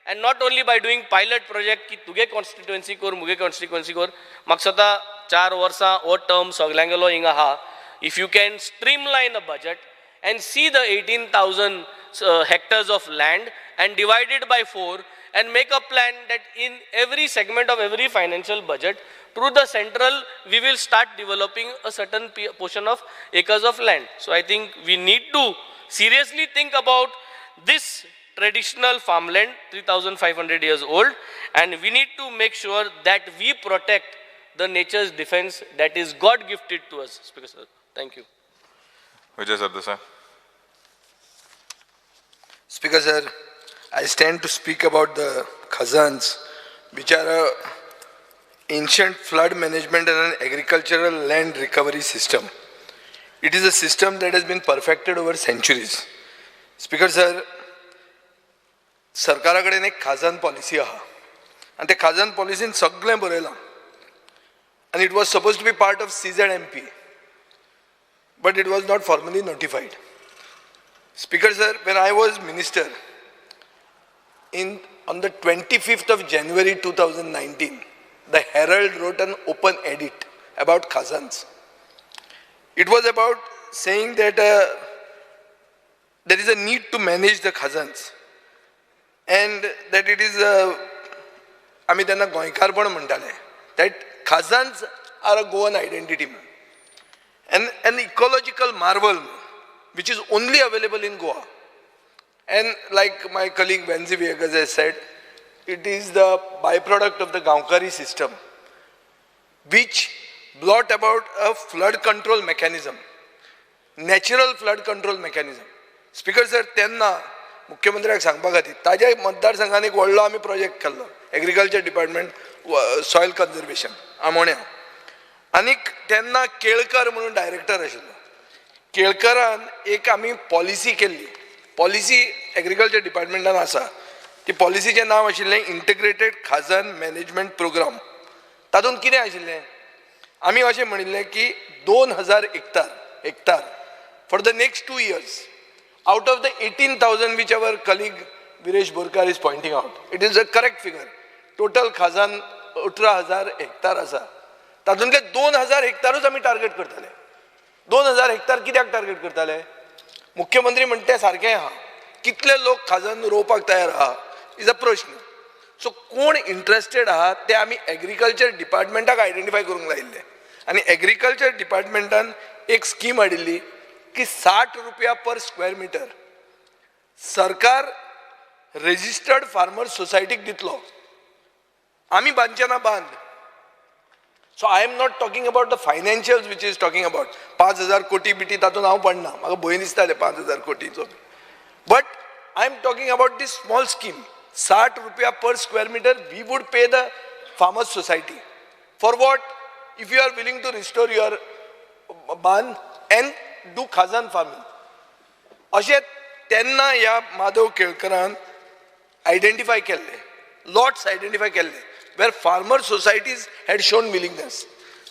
Speaker 4: and not only by doing pilot project की तुगे कॉन्स्टिट्युएन्सी कर मुगे कॉन्स्टिट्युएन्सी कर, म्हाका दिसता 4 वर्सां हो टर्म सगल्यांगेलो हिंगा आहा. If you can streamline a budget and see the 18,000 hectares of land and divide it by 4 and make a plan that in every segment of every financial budget through the central we will start developing a certain portion of acres of land. So I think we need to seriously think about this traditional farmland, 3,500 years old, and we need to make sure that we protect the nature's defense that is God gifted to us. Speaker sir, thank you.
Speaker 2: Vijay Sardesai.
Speaker 5: Speaker sir, I stand to speak about the khazans, which are a ancient flood management and an agricultural land recovery system. It is a system that has been perfected over centuries. Speaker sir, सरकारा कडेन एक खाजन policy आहा आनी ते खाजन पॉलिसीन सगळें बरयलां आनी it was suppose to be part of CZMP, but it was not formally notified. Speaker sir, when I was minister, on the 25th of January 2019, the Herald wrote an open edit about khazans. It was about saying that there is a need to manage the khazans and that it is, आमी तेन्ना गोंयकारपण म्हणटाले, that khazans are a Goan identity and an ecological marvel which is only available in Goa. And like my colleague Venzy Viegas has said, it is the byproduct of the Gaonkari system, which brought about a flood control mechanism, natural flood control mechanism. Speaker sir, तेन्ना मुख्यमंत्र्याक सांगपा खातीर ताज्या मतदारसंघान एक व्हडलो आमी project केल्लो, agriculture department soil conservation आमोण्या. आनीक तेन्ना केळकर म्हणून डायरेक्टर आशिल्लो. केळकरान एक आमी पॉलिसी केल्ली, पॉलिसी एग्रीकल्चर डिपार्टमेंटान आसा. ती पॉलिसीचें नांव आशिल्लें इंटिग्रेटेड खाजन मॅनेजमेंट प्रोग्राम. तातूंत कितें आशिल्लें, आमी अशें म्हणिल्लें की 2,000 hectare for the next 2 years out of the 18,000 which our colleague Viresh Borkar is pointing out, it is a correct figure. Total khazan 18,000 hectare आसा, तातूंतले 2,000 हेक्टारूच आमी टार्गेट करताले. 2,000 हेक्टार कित्याक टार्गेट करताले? मुख्यमंत्री म्हणटा सारकें आहा, कितले लोक खाजन रोवपाक तयार आहा is a प्रश्न. सो कोण इंट्रस्टेड आहा ते आमी एग्रीकल्चर डिपार्टमेंटाक आयडेंटिफाय करूंक लायिल्ले आनी एग्रीकल्चर डिपार्टमेंटान एक स्कीम हाडिल्ली की 60 रुपया पर स्क्वेअर मिटर सरकार रजिस्टर्ड फार्मर सोसायटीक दितलो. आमी बांदचे ना बांद. So I am not talking about the financials which is talking about 5,000 कोटी बिटी, तातूंत हांव पडना, म्हाका भंय दिसता ते 5,000 कोटीचो. But I am talking about this small scheme, 60 रुपया per square metre we would pay the farmers society for what if you are willing to restore your बांद एंड do खाजन फार्मींग. अशें तेन्ना ह्या माधव केळकरान आयडेंटिफाय केल्ले, लॉट्स आयडेंटिफाय केल्ले where farmer societies had shown willingness.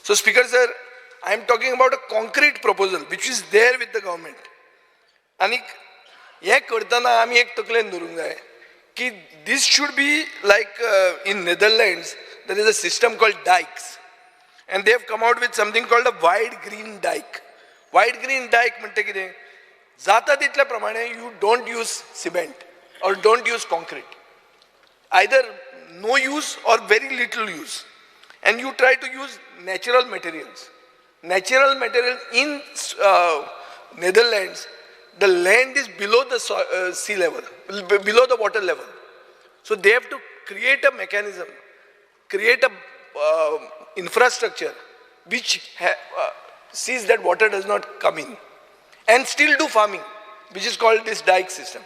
Speaker 5: So Speaker sir, I am talking about a concrete proposal which is there with the government. आनी हें करतना आमी एक तकलेन धरूंक जाय की this should be like in Netherlands there is a system called dikes and they have come out with something called a wide green dike. वायट ग्रीन डायक म्हणटा कितें, जाता तितल्या प्रमाणे you don't use cement or don't use concrete, either no use or very little use, and you try to use natural materials. Natural material in Netherlands, the land is below the sea level, below the water level. So they have to create a mechanism, create a infrastructure which sees that water does not come in, and still do farming, which is called this dike system.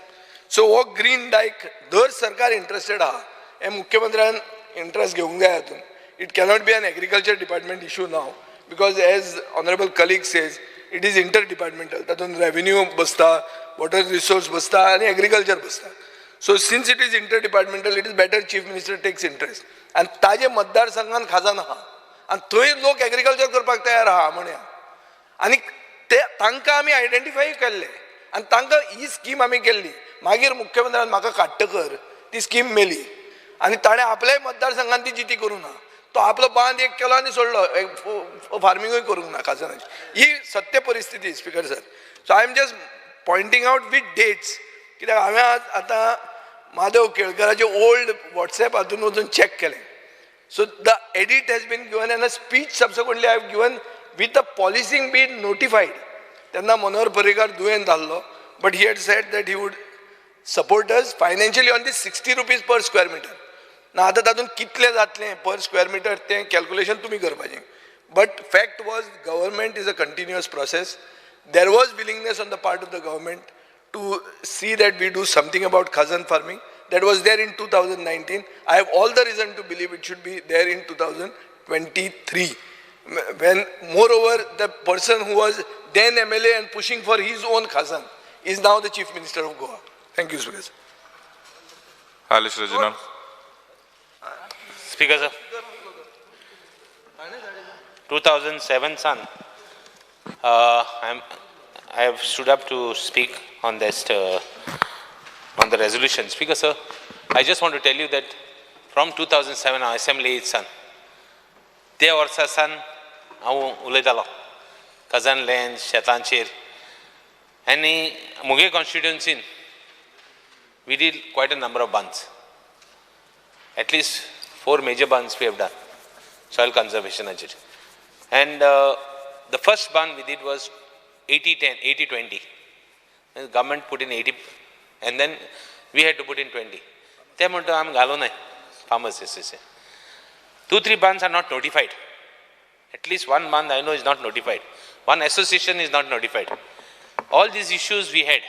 Speaker 5: So हो green डायक दर सरकार interested आहा, हे मुख्यमंत्र्यान interest घेवंक जाय हातूंत. It cannot be an agriculture department issue now, because as honourable colleague says, it is inter departmental. तातूंत रेवेन्यू बसता, वॉटर रिसोर्स बसता आनी एग्रीकल्चर बसता. So since it is inter departmental, it is better chief minister takes interest. आनी ताजे मतदारसंघान खाजन आहा आनी थंय लोक एग्रीकल्चर करपाक तयार आहा म्हणया, आनी ते तांकां आमी आयडेंटिफाय केल्ले आनी तांकां ही स्कीम आमी केल्ली. मागीर मुख्यमंत्र्यान म्हाका काडटकर ती स्कीम मेली आनी ताणें आपल्याय मतदारसंघान ती जिती करूंक ना. तो आपलो बांद एक केलो आनी सोडलो, फार्मिंगूय करूंक ना खाजनाची. ही सत्य परिस्थिती speaker sir. So I am just pointing out with dates, कित्याक हांवें आतां माधव केळकराचे ओल्ड वॉट्सॅप हातून वचून चॅक केलें. So the edit has been given and a speech subsequently I have given with the policing been notified. तेन्ना मनोहर पर्रीकार दुयेंत जाल्लो, but he had said that he would support us financially on this 60 rupees per square metre. ना आतां तातूंत कितलें जातलें per square metre तें calculation तुमी करपाचें. But fact was, government is a continuous process. There was willingness on the part of the government to see that we do something about khazan farming. That was there in 2019. I have all the reason to believe it should be there in 2023. When moreover the person who was then MLA and pushing for his own khazan is now the Chief Minister of Goa. Thank you, Speaker sir.
Speaker 2: Alice Reginald.
Speaker 6: Speaker sir, 2007 son, I have stood up to speak on this, on the resolution. Speaker sir, I just want to tell you that from 2007 assembly son, ते वर्सा सान हांव उलयतालो cousin land शेतांचेर, आनी मुगे कॉन्स्टिट्युन्सीन we did quite a number of bunds, at least 4 major bunds we have done soil कन्जर्वेशनाचेर. And the first bund we did was 80-10, 80-20. Government put in 80 and then we had to put in 20. ते म्हणटा आमी घालूं नाय farmers association. 2-3 bunds are not notified. At least one bund I know is not notified. One association is not notified. All these issues we had.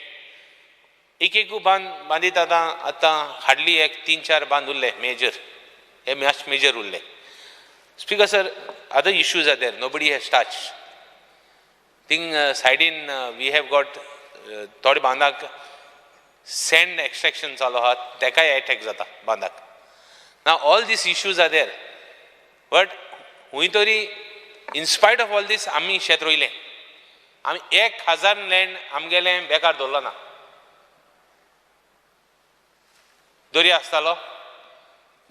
Speaker 6: एक एक बांद बांदीत आतां आतां हार्डली एक 3-4 बांद उरले मेजर, हे मस्ट मेजर उरले. Speaker sir, other issues are there, nobody has touch. Thing सायडीन we have got थोडे बांदाक सँड एक्स्ट्रेक्शन चालू आहा, तेकाय एटॅक जाता बांदाक. Now all these issues are there, but हुंय तरी in spite of all this आमी शेत रोयलें. आमी 1000 लँड आमगेलें बेकार दवरलो ना. दर्या आसतालो,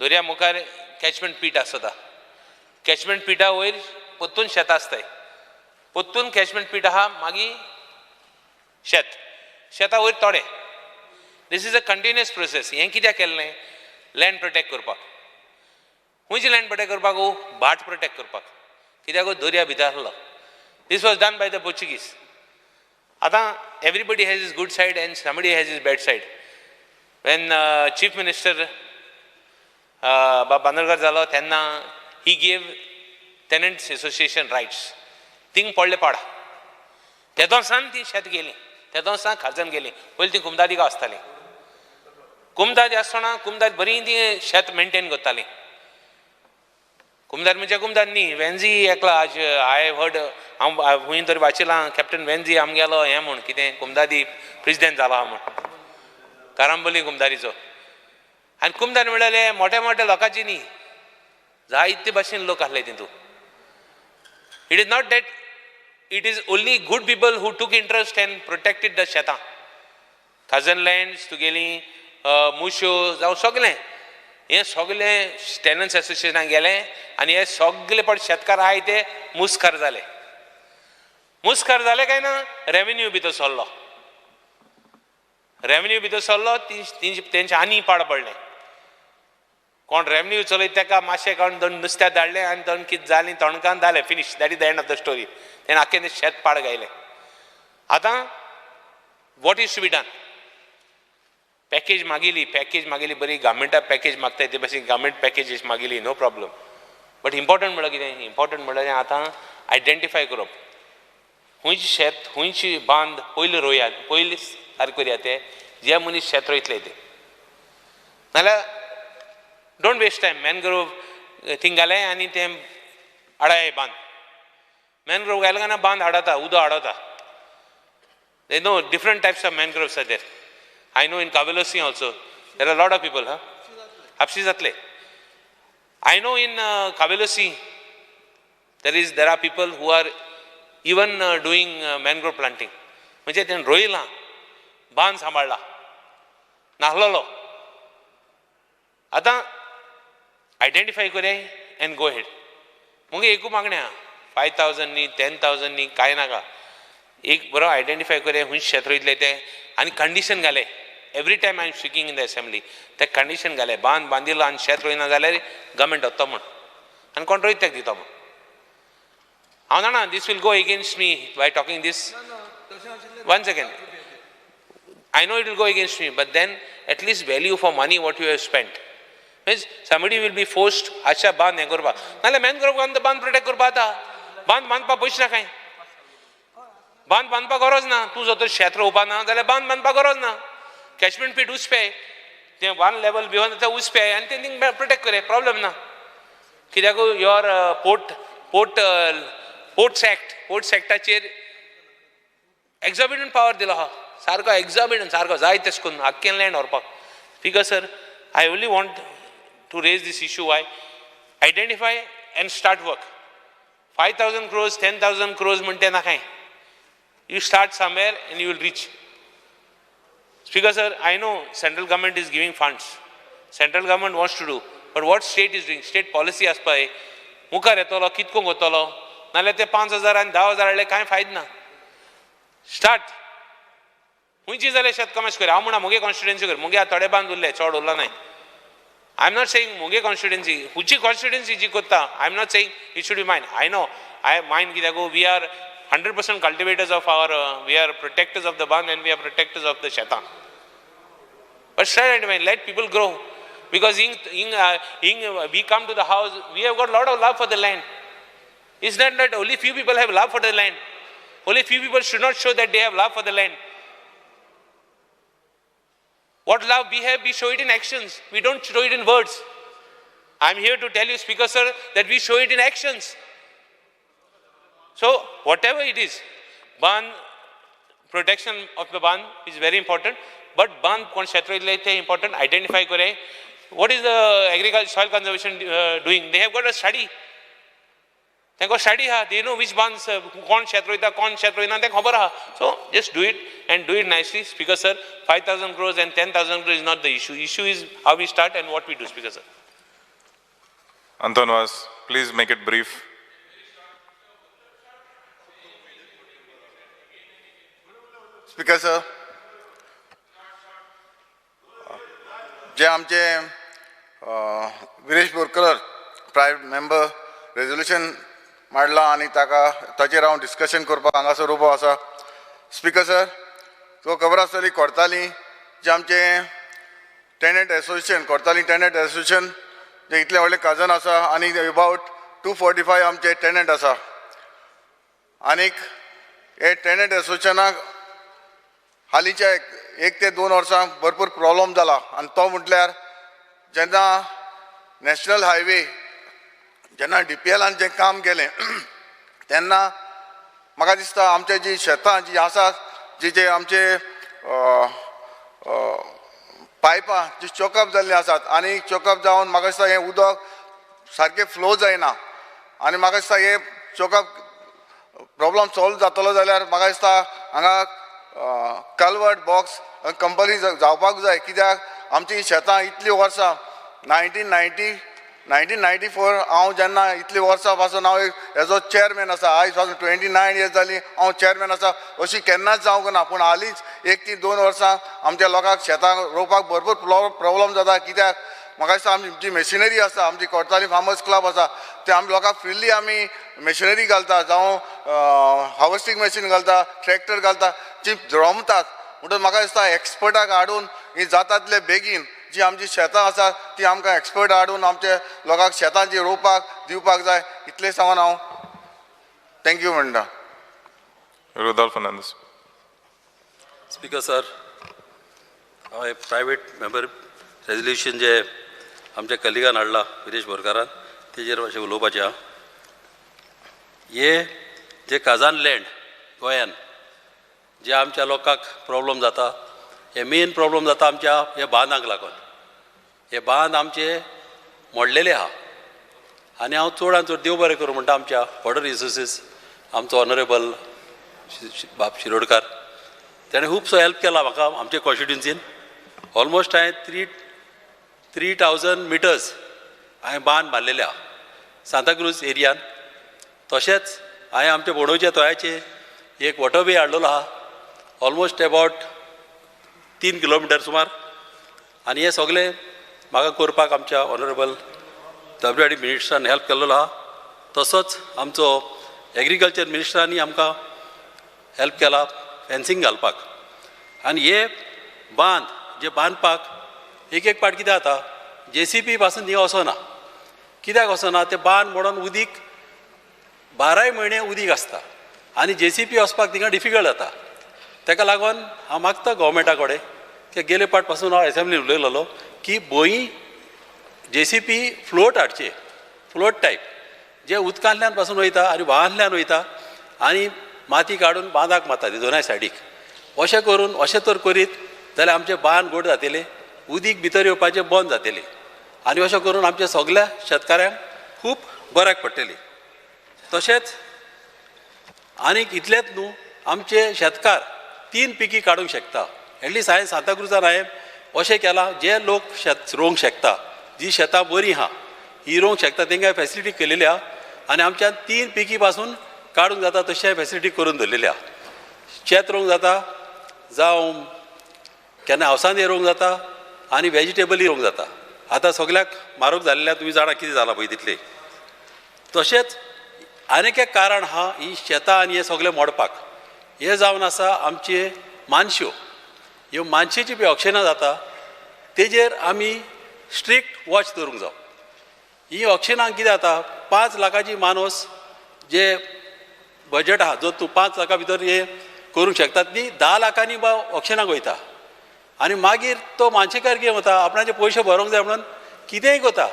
Speaker 6: दर्या मुखार कॅचमेंट पीट आसता, कॅचमेंट पिटा वयर परतून शेतां आसताय, परतून कॅचमेंट पीट आहा, मागीर शेत, शेता वयर थोडे. This is a continuous process. हें कित्याक केल्लें? लँड प्रोटेक्ट करपाक. खंयची लँड प्रोटेक्ट करपाक? भाट प्रोटेक्ट करपाक. कित्याक दर्या भितर आसलो. This was done by the Portuguese. आतां everybody has his good side and somebody has his bad side. When chief minister बाब बांदोडकर जालो तेन्ना he gave tenants association rights. Thing पडले पाड, तेदोन सान ती शेत गेली, तेदोन सान खाजन गेली. पयलीं ती कुमदादिका आसताली, कुमदाद आसतना कुमदाद बरी ती शेत मेनटेन करताली. कुमदाद म्हणजे कुमदाद न्ही, वेन्जी एकला आज I heard, हांव खंय तरी वाचिलां कॅप्टन वेन्जी आमगेलो हें म्हूण कितें कुमदादी प्रेजिडेंट जाला म्हूण, कारांबोली कुमदारीचो. आनी कुमदाद म्हणल्यार मोठे मोठे लोकांची न्ही, जायते भाशेन लोक आसले तितूंत. It is not that it is only good people who took interest and protected the शेतां, खाजन लँड्स तुगेली मुश्यो जावं सगलें, हें सगलें टेनन्स एसोसिएशनाक गेलें आनी हे सगले पण शेतकार आहाय ते मुस्कार जाले. मुस्कार जाले काय ना रेवेन्यू भितर सरलो, रेवेन्यू भितर सरलो, तेंचे आनी पाड पडलें. कोण रेवेन्यू चलयता तेका मातशें कोण दोन नुस्त्याक धाडलें आनी दोन कितें जालीं तोणकान जालें, finish. That is the end of the story. तेणें आख्खें तें शेत पाड घायलें. आतां what is to be done? Package मागिली, पॅकेज मागिली बरी, गव्हर्मेंटा पॅकेज मागताय ते भशेन गव्हर्मेंट पॅकेजीस मागिली, नो प्रॉब्लम. बट इम्पॉर्टंट म्हणल्यार कितें? इम्पॉर्टंट म्हणल्यार आतां आयडेंटिफाय करप खंयचें शेत, खंयची बांद पयलीं रोयात, पयलीं सारकें करया ते जे मनीस शेत रोयतले ते. नाल्यार don't waste time. Mangrove thing घालें आनी तें हाडाय बांद. मॅनग्रोव घालें काय ना बांद हाडता, उदक हाडता. They know different types of mangroves are there. I know in Cavelossim also there are lot of people. हा आपशी जातले. I know in Cavelossim there are people who are even doing mangrove planting. म्हणजे तेणें रोयलां, बांद सांबाळ्ळा, नाहलोलो. आतां identify करया and go head. मुगे एकू मागणें आहा, 5,000 न्ही, 10,000 न्ही, कांय नाका. एक बरो आयडेंटिफाय करया खंय शेत रोयतले ते आनी कंडिशन घाले. Every time I am speaking in the assembly ते कंडिशन घाले, बांद बांदिलो आनी शेत रोयना जाल्यार गव्हर्मेंट वता म्हूण आनी कोण रोयता तेका दिता म्हूण. हांव जाणा this will go against me by talking this. One second, I know it will go against me, but then at least value for money what you have spent. Means somebody will be forced आशा बांद हें करपाक, नाल्यार मॅनग्रोव बांद protect करपा जाता. बांद बांदपाक पयशे ना कांय, बांद बांदपाक गरज ना. तूं जर तर शेत रोवपा ना जाल्यार बांद बांदपाक गरज ना. कॅचमेंट पीट उसपे तें वन लेवल भिवन तें उसपे आनी तें थिंग प्रोटेक्ट करे, प्रॉब्लम ना. कित्याक your port port ports act, ports एक्टाचेर exorbitant power दिलो आहा, सारको एक्झॉर्बिटंट, सारको जाय तेश करून आख्खें लँड व्हरपाक. Speaker sir, I only want to raise this issue. Why identify and start work. 5,000 crores, 10,000 crores म्हणटे ना कांय. You start somewhere and you will reach. Speaker sir, I know central government is giving funds, central government wants to do, but what state is doing? State policy आसपा जाय. मुखार येतलो कितको वतलो, नाल्यार ते 5,000 आनी 10,000 हाडले कांय फायद ना. स्टार्ट खंयची जाल्यार शेत कमेश कर. हांव म्हणा मुगे कॉन्स्टिट्युएन्सी कर, मुगे आतां थोडे बांद उरले, चड उरला नाय. I am not saying मुगे कॉन्स्टिट्युएन्सी, खंयची कॉन्स्टिट्युएन्सी जी करता, I am not saying it should be mine. I know I mine कित्याक we are 100% cultivators of our, we are protectors of the band and we are protectors of the शेतां. But start and let people grow. Because we come to the house, we have got lot of love for the land. It's not that only few people have love for the land. Only few people should not show that they have love for the land. What love we have, we show it in actions. We don't show it in words. I am here to tell you, Speaker sir, that we show it in actions. So, whatever it is, ban, protection of the ban is very important. But ban कोण क्षेत्र इतलें तें important, identify करे. What is the agriculture soil conservation doing? They have got a study. तांकां study आहा, they know which बांद कोण क्षेत्र वयता, कोण क्षेत्र वयना तें खबर आहा. So just do it and do it nicely. Speaker sir, 5,000 crores and 10,000 crores is not the issue. Issue is how we start and what we do. Speaker sir.
Speaker 2: Anton Vaz, please make it brief.
Speaker 1: Speaker sir, जे आमचे Viresh Borkar private member resolution मांडला आनी ताका ताचेर हांव discussion करपाक हांगासर उबो आसा. स्पीकर सर, तुका खबर आसतली कोर्ताली जे आमचे tenant association, Cortalim tenant association जे इतले व्हडले काजन आसा आनी अबावट 245 आमचे टेनंट आसा. आनीक हे टेनंट एसोसिएशनाक हालींच्या 1 ते 2 वर्सां भरपूर प्रॉब्लम जाला आनी तो म्हटल्यार जेन्ना नॅशनल हायवे जेन्ना DPLान जें काम केलें तेन्ना म्हाका दिसता आमचे जी शेतां जी आसात, जी जे आमचे पायपां जी चोकअप जाल्लीं आसात आनी चोकअप जावन म्हाका दिसता हें उदक सारकें फ्लो जायना आनी म्हाका दिसता हें चोकअप प्रॉब्लम सॉल्व जातलो जाल्यार म्हाका दिसता हांगा कल्वर्ट बॉक्स कंपनी जावपाक जाय. कित्याक आमची शेतां इतलीं वर्सां 1999
Speaker 7: 1994 हांव जेन्ना इतली वर्सां पासून हांव एज अ चेअरमॅन आसा, आयज पासून 29 इयर्स जाली हांव चेअरमॅन आसा, अशी केन्नाच जावंक ना. पूण हालींच 1 ते 2 वर्सां आमच्या लोकांक शेतां रोवपाक भरपूर प्रॉब्लम जाता. कित्याक म्हाका दिसता आमची जी मशिनरी आसा, आमची कोर्ताली फार्मर्स क्लब आसा, ते आमी लोकांक फ्रिली आमी मशिनरी घालता, जावं हार्वेस्टींग मशीन घालता, ट्रॅक्टर घालता, जी रोमतात. म्हणटच म्हाका दिसता एक्सपर्टाक हाडून ही जाता तितले बेगीन जी आमची शेतां आसा ती आमकां एक्सपर्ट हाडून आमचे लोकांक शेतां जी रोवपाक दिवपाक जाय. इतलें सांगून हांव thank you म्हणटा.
Speaker 2: Rudolf Fernandes.
Speaker 8: Speaker sir, हांव प्रायवेट मेंबर रेजल्युशन जे आमच्या कलिगान हाडला विरेश बोरकारान तेजेर मातशें उलोवपाचें आहा. हे जे काजान लँड गोंयान जे आमच्या लोकांक प्रॉब्लम जाता, हे मेन प्रॉब्लम जाता आमच्या हे बांदांक लागून. हे बांद आमचे मोडलेले आहा आनी हांव चडान चड देव बरें करूं म्हणटा आमच्या वॉटर रिसोर्सीस आमचो ऑनरेबल बाब शिरोडकार, तेणें खुबसो हेल्प केला म्हाका आमचे कॉन्स्टिट्युन्सीन. ऑलमोस्ट हांवें 3000 मिटर्स हांवें बांद मारलेले आहा सांताक्रूज एरियान. तशेंच हांवें आमच्या बोडोवच्या तोयाचे एक वॉटरवे हाडलेलो आहा ऑलमोस्ट एबावट 3 किलोमिटर सुमार. आनी हें सगळें म्हाका करपाक आमच्या ऑनरेबल WD मिनिस्टरान हेल्प केल्लो आहा. तसोच आमचो एग्रीकल्चर मिनिस्टरांनी आमकां हेल्प केला फेन्सिंग घालपाक. आनी हे बांद जे बांदपाक एक एक पाट कितें जाता, JCB पासून थिंगा वचना. कित्याक वचना, ते बांद मोडून उदीक 12 म्हयने उदीक आसता आनी JCB वचपाक थिंगा डिफिकल्ट जाता. ताका लागून हांव मागता गोवोरमेंटा कडेन की गेले पाट पासून हांव एसेंब्लीन उलयलेलो की भंय JCB float हाडचे, फ्लोट टायप जे उदकांतल्यान पासून वयता आनी व्हाळांतल्यान वयता आनी माती काडून बांदाक मारता ती दोनाय सायडीक. अशें करून अशें तर करीत जाल्यार आमचे बांद गोड जातले, उदीक भितर येवपाचें बंद जातलें आनी अशें करून आमच्या सगल्या शेतकाऱ्यांक खूब बऱ्याक पडटलें. तशेंच आनीक इतलेंच न्हू, आमचे शेतकार 3 पिकी काडूंक शकता. एटलिस्ट हांवें सांताक्रुजान हांवें अशें केलां, जे लोक शेत रोवंक शकता, जी शेतां बरीं आहा ही रोवंक शकता, तेंकां फेसिलिटी केलेली आहा आनी आमच्यान 3 पिकी पासून काडूंक जाता तशें फेसिलिटी करून दवरलेली आहा. शेत रोवंक जाता, जावं केन्ना हावसांनी रोवंक जाता आनी वेजिटेबलय रोवंक जाता. आतां सगल्याक म्हारग जाल्ल्या तुमी जाणा कितें जालां पळय तितलें. तशेंच आनीक एक कारण आहा ही शेतां आनी हें सगळें मोडपाक, हें जावन आसा आमचे मानश्यो. ह्यो मानशेची पळय ऑक्शनां जाता तेजेर आमी स्ट्रिक्ट वॉच दवरूंक जावो. ही ऑक्शनां कितें जाता, 5 लाखाची मानस जे बजट आहा, जो तूं 5 लाखां भितर हे करूंक शकता, ती 10 लाखांनी बा ऑक्शनाक वयता आनी मागीर तो मानशेकार कितें वता, आपणाचे पयशे भरोंक जाय म्हणून कितेंय करता.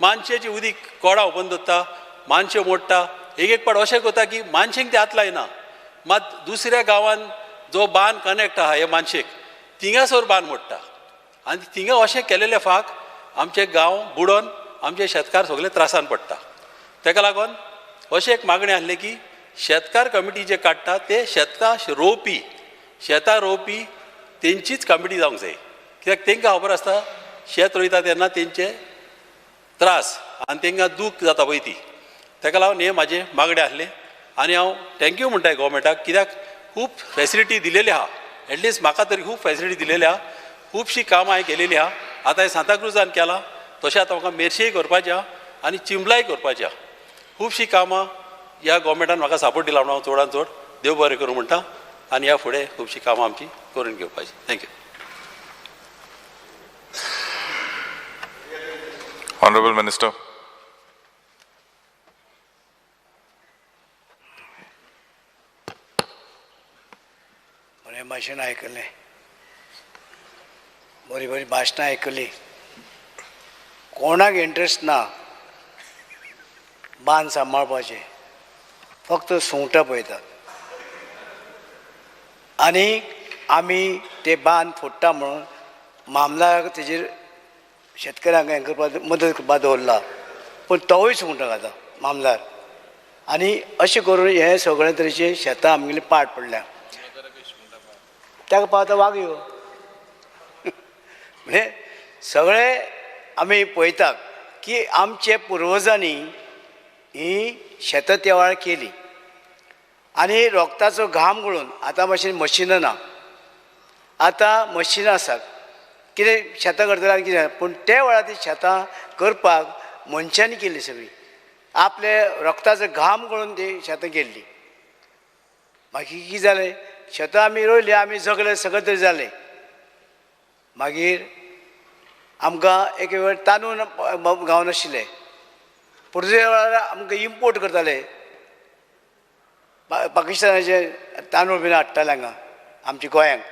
Speaker 8: मानशेची उदीक कोडां ओपन दवरता, मानशे मोडटा. एक एक पाट अशें करता की मानशेक ते हात लायना, मात दुसऱ्या गांवान जो बांद कनेक्ट आहा हे मानशेक थिंगासर बांद मोडटा आनी थिंगा अशें केलेले फाक आमचे गांव बुडोन आमचे शेतकार सगळे त्रासान पडटा. ताका लागून अशें एक मागणें आसलें की शेतकार कमिटी जे काडटा ते शेतां रोवपी तेंचीच कमिटी जावंक जाय. कित्याक तांकां खबर आसता शेत रोयता तेन्ना तेंचे त्रास आनी तांकां दूख जाता पळय ती. ताका लागून हें म्हाजें मागणें आसलें आनी हांव thank you म्हणटा गोवोरमेंटाक, कित्याक खूब फेसिलिटी दिलेली आहा. एटलिस्ट म्हाका तरी खूब फेसिलिटी दिलेली आहा, खुबशीं कामां हांवें केलेलीं आहा. आतां हें सांताक्रुजान केलां, तशें आतां म्हाका मेरशेय करपाचें आहा आनी चिंबलाय करपाचें आहा. खुबशीं कामां ह्या गोवोरमेंटान म्हाका सपोर्ट दिला म्हणून हांव चडान चड देव बरें करूं म्हणटा आनी ह्या फुडें खुबशीं कामां आमची करून घेवपाची. Thank you.
Speaker 2: Honourable minister.
Speaker 9: बरें भाशण आयकलें, बरी बरी भाशणां आयकलीं. कोणाक इंट्रस्ट ना बांद सांबाळपाचें, फक्त सुंगटां पळयतात आनी आमी ते बांद फोडटा म्हणून मामलाक तेजेर शेतकऱ्यांक हें करपाक मदत करपाक दवरला, पूण तोवूय सुंगटां खाता मामदार. आनी अशें करून हें सगळें तरेचें शेतां आमगेलीं पाड पडल्या. ताका पावता वाग यो म्हणजे सगळे आमी पळयतात. की आमचे पुर्वजांनी ही शेतां त्या वेळार केली आनी रोगताचो घाम गळून. आतां भाशेन मशिनां ना, आतां मशिनां आसात, कितें शेतां करतले आनी कितें, पूण त्या वेळार ती शेतां करपाक मनशांनी केल्ली सगळीं, आपले रोगताचो घाम गळून ती शेतां केल्ली. मागीर कितें जालें, शेतां आमी रोयलीं, आमी जगले, सगळें तरी जालें. मागीर आमकां एक वेळ तांदूळ गावनाशिल्ले, पुर्तुगेज वेळार आमकां इम्पोर्ट करताले, पाकिस्तानाचे तांदूळ बीन हाडटाले हांगा आमच्या गोंयांक,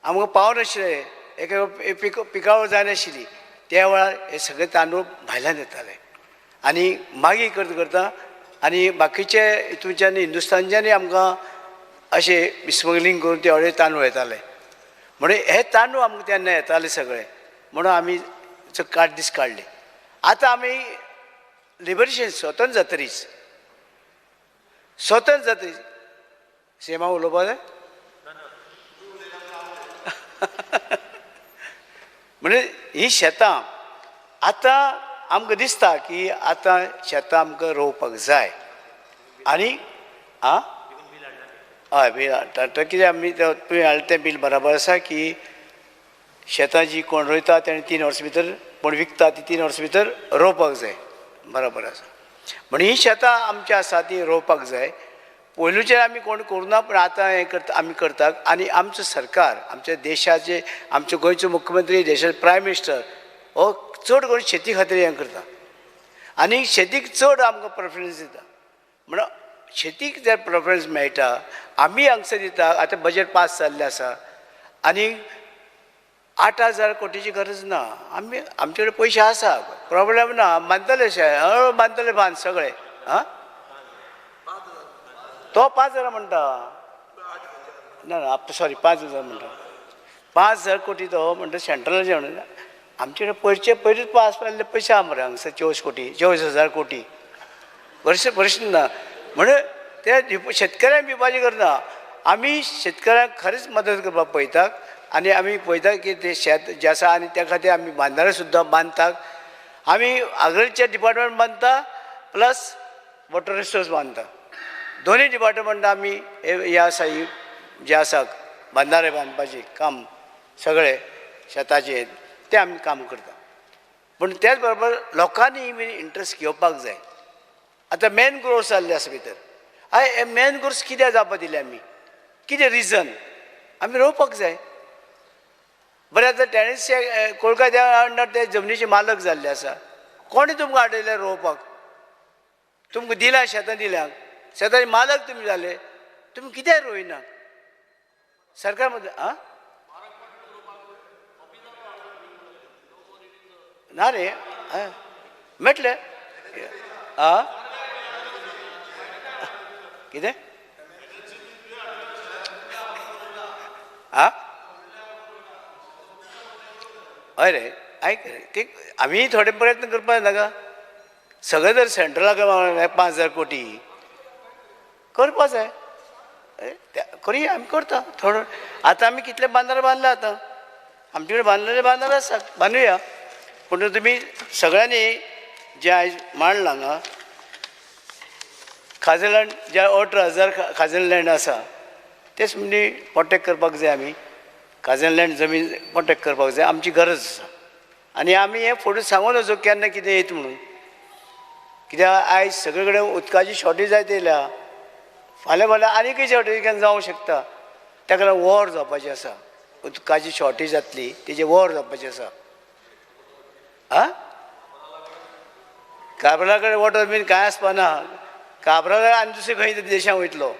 Speaker 9: आमकां पावनाशिल्ले, एक पिकावळ जायनाशिल्ली. त्या वेळार हे सगळे तांदूळ भायल्यान येताले आनी मागीर करता करता आनी बाकीचे हितूच्यान हिंदुस्तानच्यानूय आमकां अशें स्मगलींग करून ते व्हडले तांदूळ येताले. म्हणून हे तांदूळ आमकां तेन्ना येताले सगळे, म्हणून आमी काड दीस काडले. आतां आमी लिबरेशन स्वतंत्र जातरीच, स्वतंत्र जातरीच सेमा उलोवपा जाय. म्हणजे ही शेतां आतां आमकां दिसता की आतां शेतां आमकां रोवपाक जाय. आनी आं हय बील हाडटा, कितें आमी तुवें हाडलें तें बील बराबर आसा की शेतां जी कोण रोयता तेणें 3 वर्सां भितर, कोण विकता ती 3 वर्सां भितर रोवपाक जाय, बराबर आसा. म्हण ही शेतां आमची आसा ती रोवपाक जाय. पयलूचेर आमी कोण करुना, पूण आतां हें करता आमी करतात. आनी आमचो सरकार, आमच्या देशाचे, आमचे गोंयचो मुख्यमंत्री, देशाचे प्रायम मिनिस्टर हो चड करून शेती खातीर हें करता आनी शेतीक चड आमकां प्रेफरन्स दिता. म्हणून शेतीक जर प्रेफरन्स मेळटा, आमी हांगसर दिता. आतां बजेट पास जाल्लें आसा आनी 8,000 कोटीची गरज ना, आमी आमचे कडेन पयशे आसा, प्रोब्लेम ना, बांदतले हळू बांदतले बांद सगळे. आं तो 5,000 म्हणटा, ना ना सॉरी 5,000 म्हणटा, 5,000 कोटी तो म्हणटा सेंट्रलाचे. म्हणून आमचे कडेन पयरचे पयरूच पास जाल्ले पयशे आहा मरे हांगसर 24 कोटी, 24,000 कोटी प्रश्न ना. म्हणून ते शेतकऱ्यांक भिवपाची करना, आमी शेतकऱ्यांक खरेंच मदत करपाक पळयतात आनी आमी पळयता की ते शेत जें आसा आनी त्या खातीर आमी बांदारे सुद्दां बांदतात. आमी एग्रीकल्चर डिपार्टमेंट बांदता प्लस वॉटर रिसोर्स बांदता, दोनूय डिपार्टमेंट आमी हे आसा ही जे आसा बांदारे बांदपाचें काम सगळें शेताचें तें आमी काम करता. पूण त्याच बरोबर लोकांनी बी इंट्रस्ट घेवपाक जाय. आतां मॅनग्रोव्स जाल्ले आसा भितर, हय मॅनग्रोव्स कित्याक जावपा दिले आमी, कितें रिजन, आमी रोवपाक जाय. बरें आतां टेनिस कोलकात्या अंडर ते जमनीचे मालक जाल्ले आसा, कोणें तुमकां हाडयले रोवपाक, तुमकां दिल्या शेतां दिल्या, शेताचे मालक तुमी जाले, तुमी कित्याक रोयना सरकार मध्ये. आं ना रे मेळटलें. आं कितें आं हय रे आयक रे, ते आमी थोडे प्रयत्न करपाक नाका, सगळें जर सेंट्रलाक 5,000 कोटी करपा जाय, करुया आमी करता थोडो. आतां आमी कितले बांदार बांदला, आतां आमचे कडेन बांदलेले बांदार आसा, बांदुया. पूण तुमी सगळ्यांनी जें आयज मांडलां हांगा खाजन लँड, जे 18,000 खाजन लँड आसा तेच म्हणजे प्रोटेक्ट करपाक जाय. आमी खाजन लँड जमीन प्रोटेक्ट करपाक जाय, आमची गरज आसा. आनी आमी हें फुडें सांगून वचूं केन्ना कितें येत म्हणून, कित्याक आयज सगळे कडेन उदकाची शॉर्टेज जायत येयल्या, फाल्यां फाल्यां आनीकय शॉर्टेज केन्ना जावंक शकता. ताका लागून वॉर जावपाची आसा, उदकाची शॉर्टेज जातली तेजें वॉर जावपाचें आसा. आं काब्रा कडेन वॉटर बीन कांय आसपा ना, काब्रा आनी दुसरे खंय तरी देशांत वयतलो.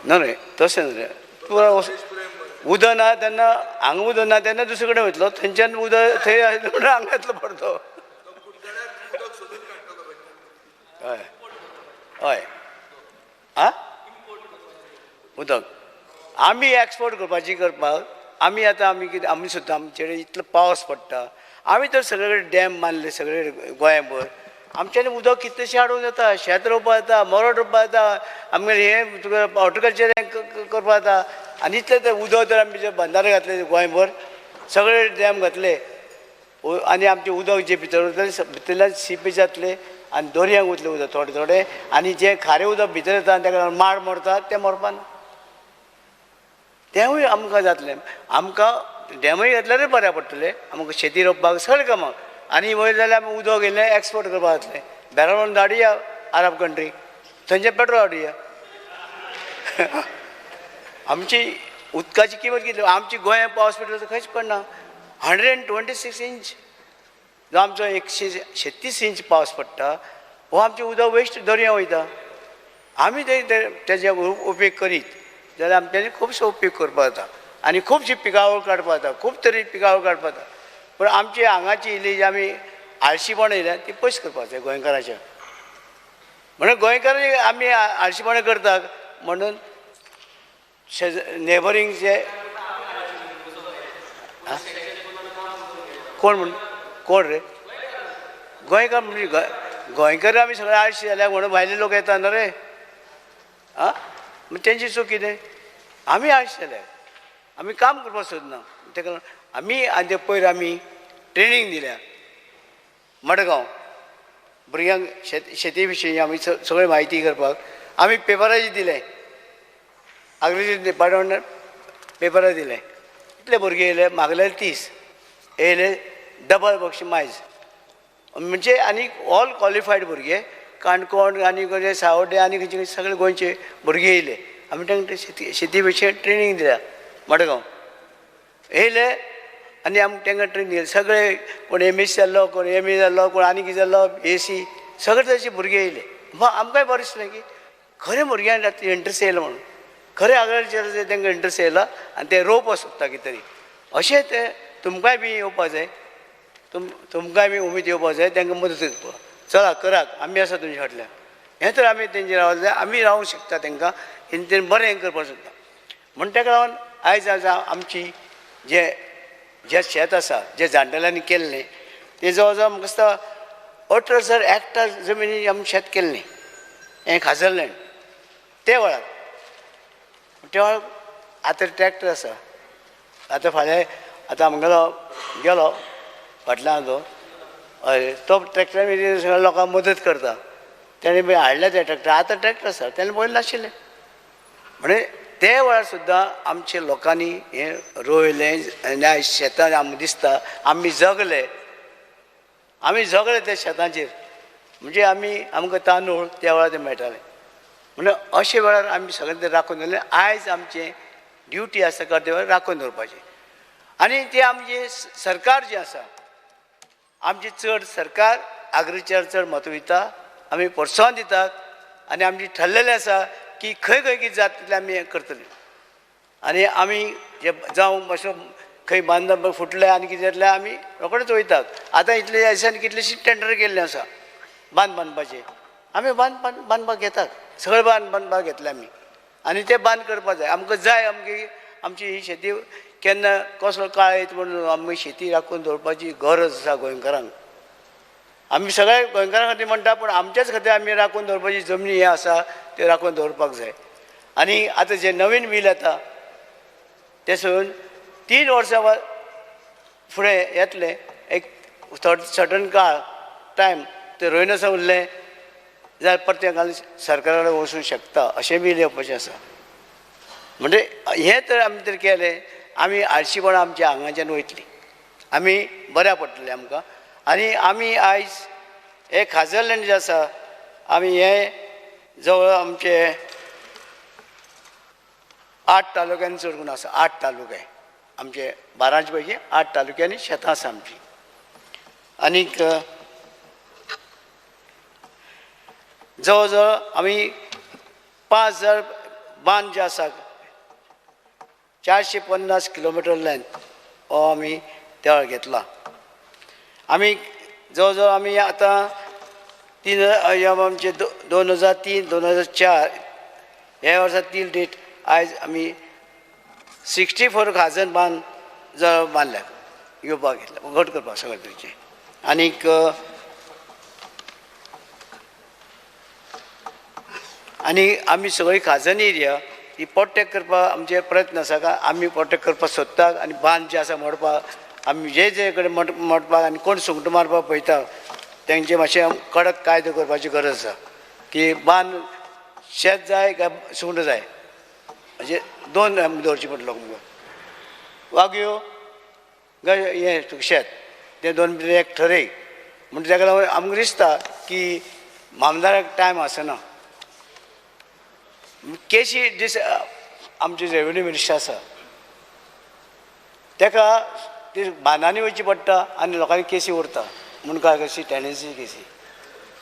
Speaker 9: ना रे तशें न्हू रे, उदक ना तेन्ना हांगा उदक ना तेन्ना दुसरे कडेन वयतलो, थंयच्यान उदक थंय म्हणून हांगा येतलो परतो. हय हय आं उदक आमी एक्सपोर्ट करपाची करपाक आमी आतां आमी कितें आमी सुद्दां आमचे कडेन इतलो पावस पडटा, आमी तर सगळे कडेन डॅम बांदले सगळे गोंयभर, आमच्यांनी उदक कितलेशें हाडूंक जाता, शेत रोवपा जाता, मोरड रोवपा जाता, आमगेलें हें तुका हॉर्टिकल्चर करपा जाता. आनी इतलें तें उदक तर आमी जे बंदारे घातले गोंयभर सगळे डॅम घातले आनी आमचें उदक जें भितर उरतलें भितरल्यान सिपेज जातलें आनी दर्यांक वतलें उदक थोडें थोडें, आनी जें खारें उदक भितर येता आनी ताका लागून माड मरता तें मरपाना, तेंवूय आमकां जातलें. आमकां डॅमूय घातल्यारूय बऱ्याक पडटलें आमकां शेती रोवपाक सगळें कामाक. आनी वयर जाल्यार आमी उदक येयलें एक्सपोर्ट करपाक जातलें, बॅरल व्हरून धाडया अरब कंट्री, थंयचें पेट्रोल हाडुया. आमची उदकाची किंमत कितली, आमची गोंयांत पावस पडटा तो खंयच पडना. 126 इंच जो आमचो 136 इंच पावस पडटा हो आमचें उदक वेस्ट दर्या वयता. आमी ते तेजे उपेग करीत जाल्यार आमच्यांनी खुबसो उपेग करपाक जाता आनी खुबशी पिकावळ काडपाक जाता, खूब तरेची पिकावळ काडपाक जाता. पूण आमची हांगाची इल्ली जी आमी आळशीपणां येयल्या ती पयस करपाक जाय गोंयकाराच्या. म्हणून गोंयकार आमी आळशीपणां करतात म्हणून नेबरींग जे कोण म्हण कोण रे गोंयकार म्हणजे गोंयकार आमी सगळे आळशी जाल्या म्हणून भायले लोक येता न्हू रे. आं, तेंची चूक कितें, आमी आळशी जाल्या, आमी काम करपाक सोदना. ताका लागून आमी आनी ते पयर आमी ट्रेनींग दिल्या मडगांव भुरग्यांक शेती विशीं आमी सगळी म्हायती करपाक आमी पेपराचेर दिलें, एग्रीकल्चर डिपार्टमेंटान पेपरार दिलें. इतले भुरगे येयले, मागले 30 येयले डबल बक्षी मायज म्हणजे, आनी ऑल क्वॉलिफायड भुरगे काणकोण आनी खंयचे सावड्डे आनी खंयचे खंयचे सगळे गोंयचे भुरगे येयले. आमी तांकां शेती विशीं ट्रेनींग दिल्या मडगांव येयले आनी आमकां तांकां ट्रेनींग दिली. सगळे कोण एम एस जाल्लो, कोण एम ए जाल्लो, कोण आनी कितें जाल्लो, ए सी, सगळे तरेचे भुरगे येयले. आमकांय बरें दिसलें की खरें भुरग्यांक इंट्रस्ट येयलो म्हणून, खरें एग्रीकल्चराचेर तांकां इंट्रस्ट येयला आनी ते रोवपाक सोदता कितें तरी. अशें तें तुमकांय बी येवपा जाय, तुमकांय बी उमेद येवपा जाय, तांकां मदत करपाक. चला करात, आमी आसा तुमच्या फाटल्यान. हें तर आमी तेंचे रावले जाल्यार आमी रावूंक शकता, तांकां तेंच्यानी बरें करपाक शकता. म्हण ताका लागून आयज आज आमची जे जे शेत आसा जे जाणटेल्यांनी केल्लें तें जवळ जवळ म्हाका दिसता 18,000 हेक्टर जमिनी आमी शेत केल्लें हें खाजरलँड ते वेळार. त्या वेळार आतां ट्रॅक्टर आसा, आतां फाल्यां आतां आमगेलो गेलो फाटल्यान तो, हय तो ट्रॅक्टरान सगळ्या लोकांक मदत करता, तेणें बी हाडले ते ट्रॅक्टर. आतां ट्रॅक्टर आसा, तेणें पयलीं नाशिल्लें. म्हणजे ते वेळार सुद्दां आमच्या लोकांनी हें रोयलें आनी आयज शेतां आमकां दिसता आमी जगले, आमी जगले त्या शेतांचेर. म्हणजे आमी आमकां तांदूळ त्या वेळार ते मेळटाले. म्हणून अशे वेळार आमी सगळें तें राखून दवरलें. आयज आमचें ड्युटी आसा कर्तव्य राखून दवरपाचें. आनी तें आमचें सरकार जें आसा आमचें चड सरकार एग्रीकल्चर चड म्हत्व दिता, आमी प्रोत्साहन दितात आनी आमचें ठरलेलें आसा की खंय खंय कितें जाता तितलें आमी हें करतले. आनी आमी जे जावं मातसो खंय बांद फुटले आनी कितें जातलें आमी रोखडेच वयतात. आतां इतले दिसांनी कितलेशीं टेंडर केल्लें आसा बांद बांदपाचें, आमी बांद बांदपाक घेतात, सगळे बांद बांदपाक घेतले आमी आनी ते बांद करपाक जाय आमकां. जाय आमची आमची ही शेती केन्ना कसलो काळ येत म्हणून आमी शेती राखून दवरपाची गरज आसा गोंयकारांक. आमी सगळे गोंयकारां खातीर म्हणटा, पूण आमच्याच खातीर आमी राखून दवरपाची जमनी हें आसा ते राखून दवरपाक जाय. आनी आतां जें नवीन बील येता तें सोडून 3 वर्सां फुडें येतलें एक सर्टन काळ टायम ते रोयनासा उरलें जाल्यार परतें घालून सरकारा कडेन वचूंक शकता अशें बील येवपाचें आसा. म्हणजे हें तर आमी तर केलें, आमी आळशीपणां आमच्या हांगाच्यान वयतलीं, आमी बऱ्या पडटलें आमकां. आनी आमी आयज हे खाजरलँड जें आसा आमी हें जवळ आमचे 8 तालुक्यांनी चड करून आसा, 8 तालुके आमचे 12 पैकी 8 तालुक्यांनी शेतां आसा आमची. आनीक जवळ जवळ आमी 5,000 बांद जे आसा 450 किलोमिटर लेंथ हो आमी त्या वेळार घेतला. आमी जवळ जवळ आमी आतां 3 आमचे 2003 2004 ह्या वर्सा 3 डेट आयज आमी 64 खाजन बांद जवळ बांदल्यात, येवपाक घेतल्या घट करपाक सगळें तरेचें. आनीक आनी आमी सगळी खाजन एरिया ही प्रोटेक्ट करपाक आमचे प्रयत्न आसा का आमी प्रोटेक्ट करपाक सोदतात आनी बांद जे आसा मोडपाक आमी जे जे कडेन मोडपाक आनी कोण सुंगटां मारपाक पळयता तेंचे मातशें कडक कायदो करपाची गरज आसा की बांद शेत जाय काय सुंगटां जाय म्हणजे दोन दवरचें पडलो तुमकां वागयो काय हें तुका शेत तें दोन भितर एक ठरय म्हणटा ताका लागून आमकां दिसता की मामदाराक टायम आसना. केशी दीस आमचे रेवेन्यू मिनिस्टर आसा ताका ते बांदांनी वयची पडटा आनी लोकांनी केसी उरता म्हूण काय कशी टेंडन्सी केसी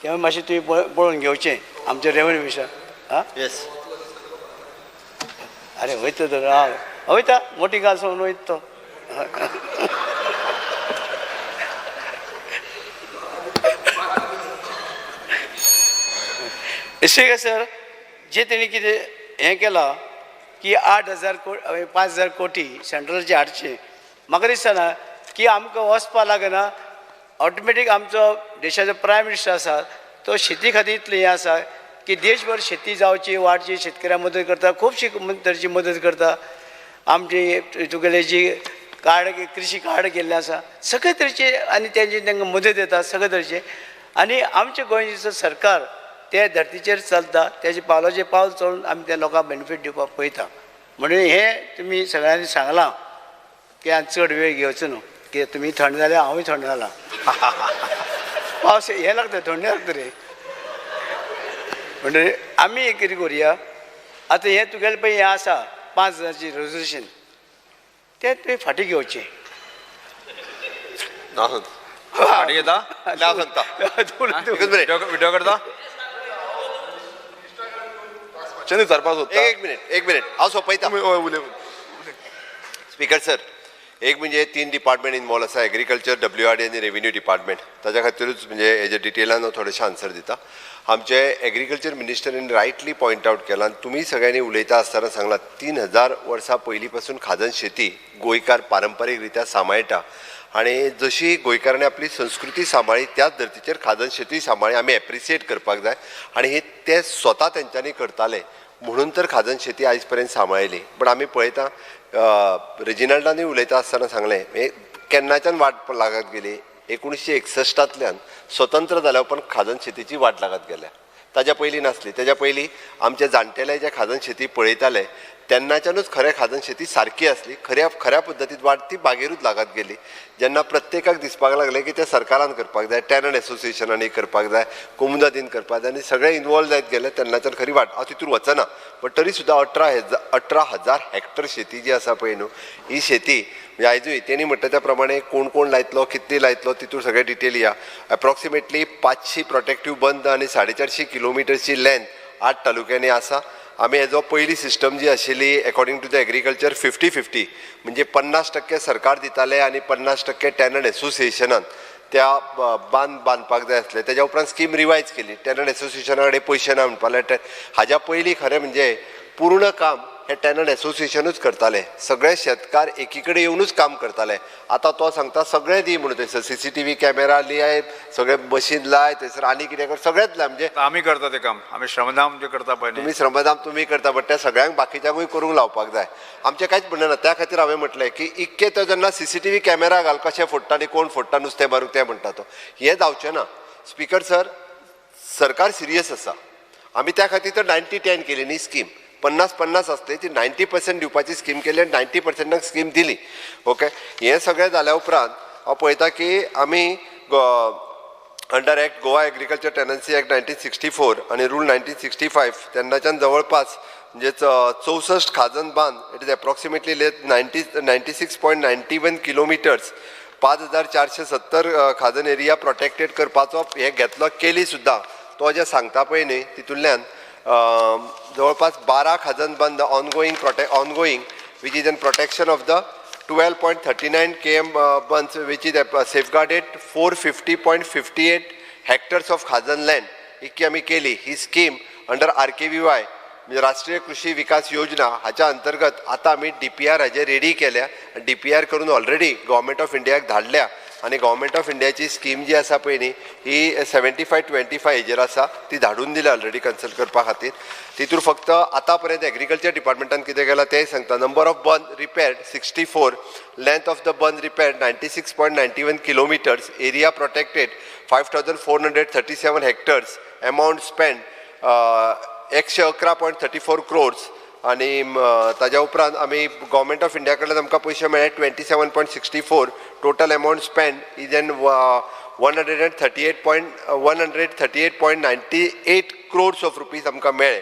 Speaker 9: तें मातशें तुवें पळोवन घेवचें आमचे रेवेन्यू मिनिस्टर. आं
Speaker 3: येस
Speaker 9: अरे वयता तर हांव वयता मोटी गाल सोडून वयता तो. स्पीकर सर जे तेणी कितें हें केलां की 8,000 5,000 कोटी सेंट्रलचे हाडचे म्हाका दिसना की आमकां वचपा लागना. ऑटोमॅटीक आमचो देशाचो प्रायम मिनिस्टर आसा तो शेती खातीर इतलें हें आसा की देशभर शेती जावची वाडची शेतकऱ्यांक मदत करता खुबशी तरेची मदत करता. आमची तुगेले जी कार्ड कृषी कार्ड केल्लें आसा सगळे तरेचे आनी तेंची तांकां मदत येता सगळे तरेचे. आनी आमचें गोंयचें सरकार ते धर्तीचेर चलता तेजे पावलाचेर पावल चलून आमी त्या लोकांक बेनिफीट दिवपाक पळयता. म्हणून हें तुमी सगळ्यांनी सांगलां की आनी चड वेळ घेवचो न्हू की तुमी थंड जाल्यार हांवूय थंड जाला. पावस हें लागता थंडी लागता रे. म्हणटकीर आमी एक कितें करुया आतां हें तुगेलें पळय हें आसा 5,000 रेजोल्युशन तें तुवें फाटीं घेवचें.
Speaker 3: ना फाटीं घेता ना सांगता विड्रो करता
Speaker 1: विचारपाक सोदता.
Speaker 3: एक मिनिट एक मिनिट हांव सोंपयता. स्पीकर सर एक म्हणजे 3 डिपार्टमेंट इनवॉल्व आसा एग्रीकल्चर WRD आनी रेवेन्यू डिपार्टमेंट ताच्या खातीरूच म्हणजे हेजे डिटेलान हांव थोडेशें आन्सर दिता. आमचे एग्रीकल्चर मिनिस्टरीन रायटली पॉयंट आवट केलां आनी तुमी सगळ्यांनी उलयता आसतना सांगलां 3,000 वर्सां पयलीं पासून खाजन शेती गोंयकार पारंपारीक रित्या सांबाळटा आनी जशी गोंयकारांनी आपली संस्कृती सांबाळ्ळी त्याच धर्तीचेर खाजन शेती सांबाळ्ळी आमी एप्रिसिएट करपाक जाय आनी हे ते स्वता तेंच्यांनी करताले म्हणून तर खाजन शेती आयज पर्यंत सांबाळिल्ली. बट आमी पळयता रेजिनाल्डांनी उलयता आसतना सांगलें केन्नाच्यान वाट लागत गेली 1961 स्वतंत्र जाल्या उपरांत खाजन शेतीची वाट लागत गेल्या. ताज्या पयलीं नासली. ताज्या पयलीं आमचे जाणटेले जे खाजन शेती पळयताले तेन्नाच्यानूच खरें खाजन शेती सारकी आसली खऱ्या खऱ्या पद्दतीन वाट ती मागीरूच लागत गेली. जेन्ना प्रत्येकाक दिसपाक लागलें की तें सरकारान करपाक जाय टेनंट एसोसिएशनांनी करपाक जाय कोमुनिदादीन करपाक जाय आनी सगळे इनवॉल्व जायत गेले तेन्नाच्यान खरी वाट. हांव तितून वचना बट तरी सुद्दां 18,000 हॅक्टर शेती जी आसा पळय न्हू ही शेती म्हणजे आयजूय तेणी म्हणटा त्या प्रमाणे कोण कोण लायतलो कितली लायतलो तितून सगळे डिटेल या एप्रॉक्सिमेटली 500 प्रोटेक्टीव बंद आनी 450 किलोमिटरची लेंथ 8 तालुक्यांनी आसा. आमी हेजो पयली सिस्टम जी आशिल्ली एकोर्डिंग टू the agriculture 50-50 म्हणजे 50% सरकार दिताले आनी 50% टेनंट एसोसिएशनान त्या बांद बांदपाक जाय आसले. तेज्या उपरांत स्कीम रिवायज केली टेनंट एसोसिएशना कडेन पयशे ना म्हणपाक लागले. हाज्या पयलीं खरें म्हणजे पूर्ण काम हे टेनंट एसोसिएशनूच करताले सगळे शेतकार एकी कडेन येवनूच काम करताले. आतां तो सांगता सगळें दी म्हणून थंयसर CCTV camera लाय सगळें मशीन लाय थंयसर आनी कितें कर सगळेंच लाय. म्हणजे
Speaker 10: आमी करता तें काम आमी श्रमदान जे करता पळय
Speaker 3: तुमी श्रमदान तुमी करता बट त्या सगळ्यांक बाकीच्यांकूय करूंक लावपाक जाय. आमचें कांयच म्हणणें ना. त्या खातीर हांवें म्हटलें की इतके तो जेन्ना CCTV camera घाल कशें फोडटा आनी कोण फोडटा नुस्तें मारूंक तें म्हणटा तो हें जावचें ना. स्पीकर सर सरकार सिरियस आसा आमी त्या खातीर तर 90-10 केली न्ही स्कीम 50-50 आसले ती 90% दिवपाची स्कीम केली आनी 90% स्कीम दिली. ओके हें सगळें जाल्या उपरांत हांव पळयता की आमी under act Goa agriculture tenancy act 1964 आनी रूल 1965 तेन्नाच्यान जवळपास म्हणजे 64 खाजन बांद it is approximately 96.91 kilometres 5,470 खाजन एरिया प्रोटेक्टेड करपाचो हें घेतलो केली सुद्दां. तो जें सांगता पळय न्ही तितूंतल्यान जवळपास 12 खाजन बंद ongoing which is in protection of the 12.39 km bunds which is safeguarded 450.58 hectares of खाजन लँड इतकी आमी केली. ही स्कीम अंडर RKVY म्हणजे राष्ट्रीय कृषी विकास योजना हाच्या अंतर्गत आतां आमी DPR हाजे रेडी केल्या. DPR करून ऑलरेडी गव्हर्मेंट ऑफ इंडियाक धाडल्या. आनी गव्हर्मेंट ऑफ इंडियाची स्कीम जी आसा पळय न्ही, ही 75-25 हेजेर आसा, ती धाडून दिल्या ऑलरेडी कन्सल्ट करपा खातीर. तितूर फक्त आतां पर्यंत एग्रीकल्चर डिपार्टमेंटान कितें केलां तेंय सांगता. Number of bund repaired 64, length of the bund repaired 96.91 kilometres, area protected 5437 hectares, amount spend 111.34 crores. आनी ताज्या उपरांत आमी गव्हर्मेंट ऑफ इंडिया कडल्यान आमकां पयशे मेळ्ळे 27.64, total amount spend is an 138.98 crores of rupees आमकां मेळ्ळे.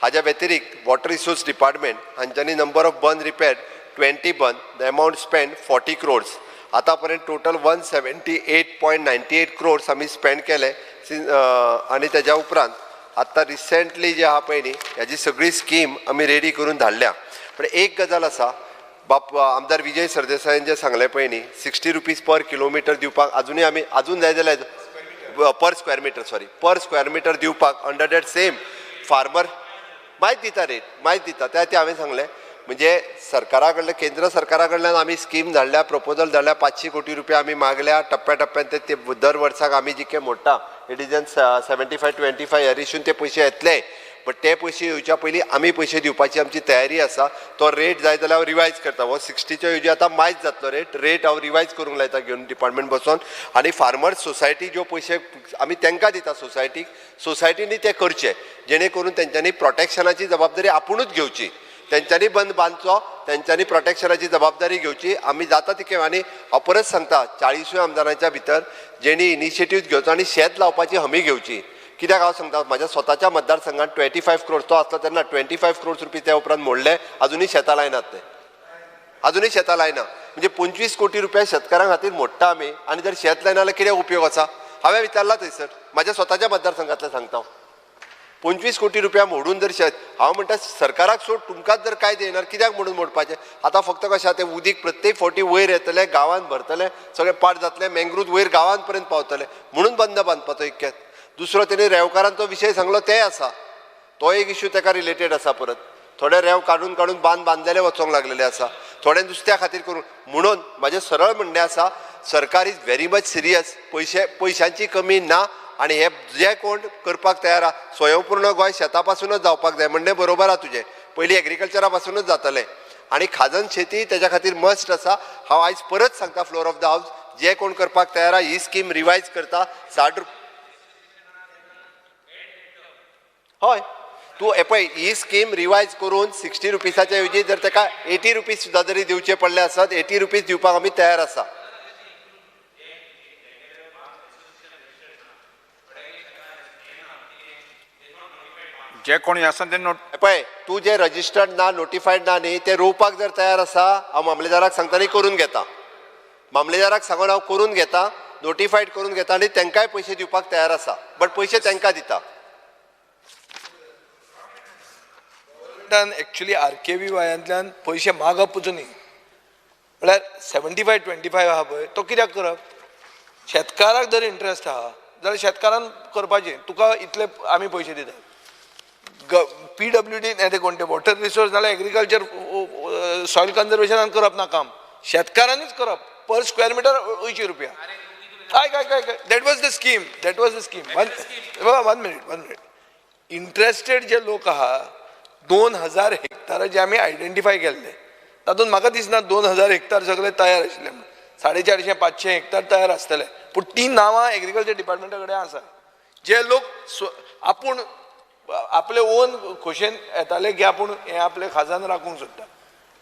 Speaker 3: हाज्या व्यतिरिक्त वॉटर रिसोर्स डिपार्टमेंट हांच्यांनी number of bund repair 20 bund, the amount spend 40 crores. आतां पर्यंत टोटल 178.98 क्रोर्स आमी स्पेंड केले. आनी तेज्या उपरांत आत्तां रिसेंटली जे आहा पळय न्ही, हेजी सगळी स्कीम आमी रेडी करून धाडल्या. पण एक गजाल आसा, बाप आमदार विजय सरदेसायान जें सांगलें पळय न्ही, 60 रुपीज पर किलोमिटर दिवपाक आजुनूय आमी आजून जाय जाल्यार per square metre, sorry, per square metre दिवपाक अंडर that same farmer मायत दिता, रेट मायत दिता. त्या ते हांवें सांगलें, म्हणजे सरकारा कडल्यान, केंद्र सरकारा कडल्यान आमी स्कीम धाडल्या, प्रपोजल धाडल्या, 500 कोटी रुपया आमी मागल्या. टप्प्या टप्प्यान ते दर वर्साक आमी जितके मोडटा it is an 75-25 ह्या रेशून ते पयशे येतले. बट ते पयशे येवच्या पयलीं आमी पयशे दिवपाची आमची तयारी आसा. तो रेट जाय जाल्यार हांव रिवायज करता. हो 60च्या ऐवजी आतां मायज जातलो रेट, रेट हांव रिवायज करूंक लायता घेवन डिपार्टमेंट बसोन. आनी फार्मर्स सोसायटी ज्यो पयशे आमी तांकां दिता सोसायटीक, सोसायटींनी ते करचे, जेणे करून तेंच्यांनी प्रोटेक्शनाची जबाबदारी आपुणूच घेवची. तेंच्यांनी बंद बांदचो, तेंच्यांनी प्रोटेक्शनाची जबाबदारी घेवची. आमी जाता तितके, आनी हांव परत सांगता, 40 आमदारांच्या भितर जेणी इनिशिएटीव घेवचो आनी शेत लावपाची हमी घेवची. कित्याक हांव सांगता, म्हाज्या स्वताच्या मतदारसंघात 25 क्रोर्स तो आसलो तेन्ना 25 क्रोर्स रुपीज त्या उपरांत मोडले, आजुनूय शेतां लायनात ते, आजुनूय शेतां लायना. म्हणजे 25 कोटी रुपया शेतकारां खातीर मोडटा आमी, आनी जर शेत लायना जाल्यार कितें उपयोग आसा? हांवें विचारला थंयसर, म्हाज्या स्वताच्या मतदारसंघातलें सांगता हांव. 25 कोटी रुपया मोडून जर शेत, हांव म्हणटा सरकाराक सोड, तुमकांच जर कांय येणार कित्याक म्हणून मोडपाचें? आतां फक्त कशें आहा, तें उदीक प्रत्येक फावटी वयर येतलें, गांवांत भरतलें, सगळें पाड जातलें, मँग्रूव वयर गांवांत पर्यंत पावतलें, म्हणून बंद बांदपाचो इतक्यात. दुसरो तेणी रेंवकारांचो विशय सांगलो तेय आसा, तो एक इश्यू तेका रिलेटेड आसा. परत थोडे रेंव काडून काडून बांद बांदलेले वचोंक लागलेले आसा, थोडे नुस्त्या खातीर करून. म्हणून म्हाजें सरळ म्हणणें आसा, सरकार is very much serious, पयशांची कमी ना, आनी हे जे कोण करपाक तयार आहा, स्वयंपूर्ण गोंय शेता पासूनच जावपाक जाय म्हणणें बरोबर आहा तुजें, पयलीं एग्रीकल्चरा पासूनच जातलें. आनी खाजन शेती तेज्या खातीर मस्ट आसा. हांव आयज परत सांगता फ्लोर ऑफ the house, जे कोण करपाक तयार आहा ही स्कीम रिवायज करता 60 हय तूं हे पळय, ही स्कीम रिवायज करून 60 रुपीसाच्या ऐवजी जर ताका 80 रुपीज सुद्दां जरी दिवचे पडले आसत, 80 रुपीज दिवपाक आमी तयार आसा.
Speaker 10: जे कोणी आसा ते नोट
Speaker 3: पळय, तूं जे रजिस्टर्ड ना, नोटिफायड ना न्ही, ते रोवपाक जर तयार आसा, हांव मामलेदाराक सांगता न्ही करून घेता, मामलेदाराक सांगून हांव करून घेता, नोटिफायड करून घेता आनी तांकांय पयशे दिवपाक तयार आसा, बट पयशे तांकां दिता.
Speaker 5: एक्चुली आर के व्ही वायांतल्यान पयशे मागप न्ही, म्हळ्यार 75-25 आहा पळय, तो कित्याक करप? शेतकाराक जर इंट्रस्ट आहा जाल्यार शेतकारान करपाचें, तुका इतले आमी पयशे दितात. पी डब्ल्यू डी ते कोण ते वॉटर रिसोर्स नाल्यार एग्रीकल्चर सॉयल कन्जर्वेशनान करप ना काम, शेतकारांनीच करप. पर स्क्वेअर मिटर 80 रुपया. आयक आयक आयक, that was the scheme, that was the scheme. One minute, 1 minute. Interested जे लोक आहा, 2000 हेक्टार जे आमी आयडेंटिफाय केल्ले, तातूंत म्हाका दिसना 2000 हेक्टार सगळे तयार आशिल्ले म्हणून. 450-500 हेक्टार तयार आसतले, पूण ती नांवां एग्रीकल्चर डिपार्टमेंटा कडेन आसा. जे लोक आपूण आपले ओन खोशेन येताले की आपूण हें आपलें खाजन राखूंक सोदता.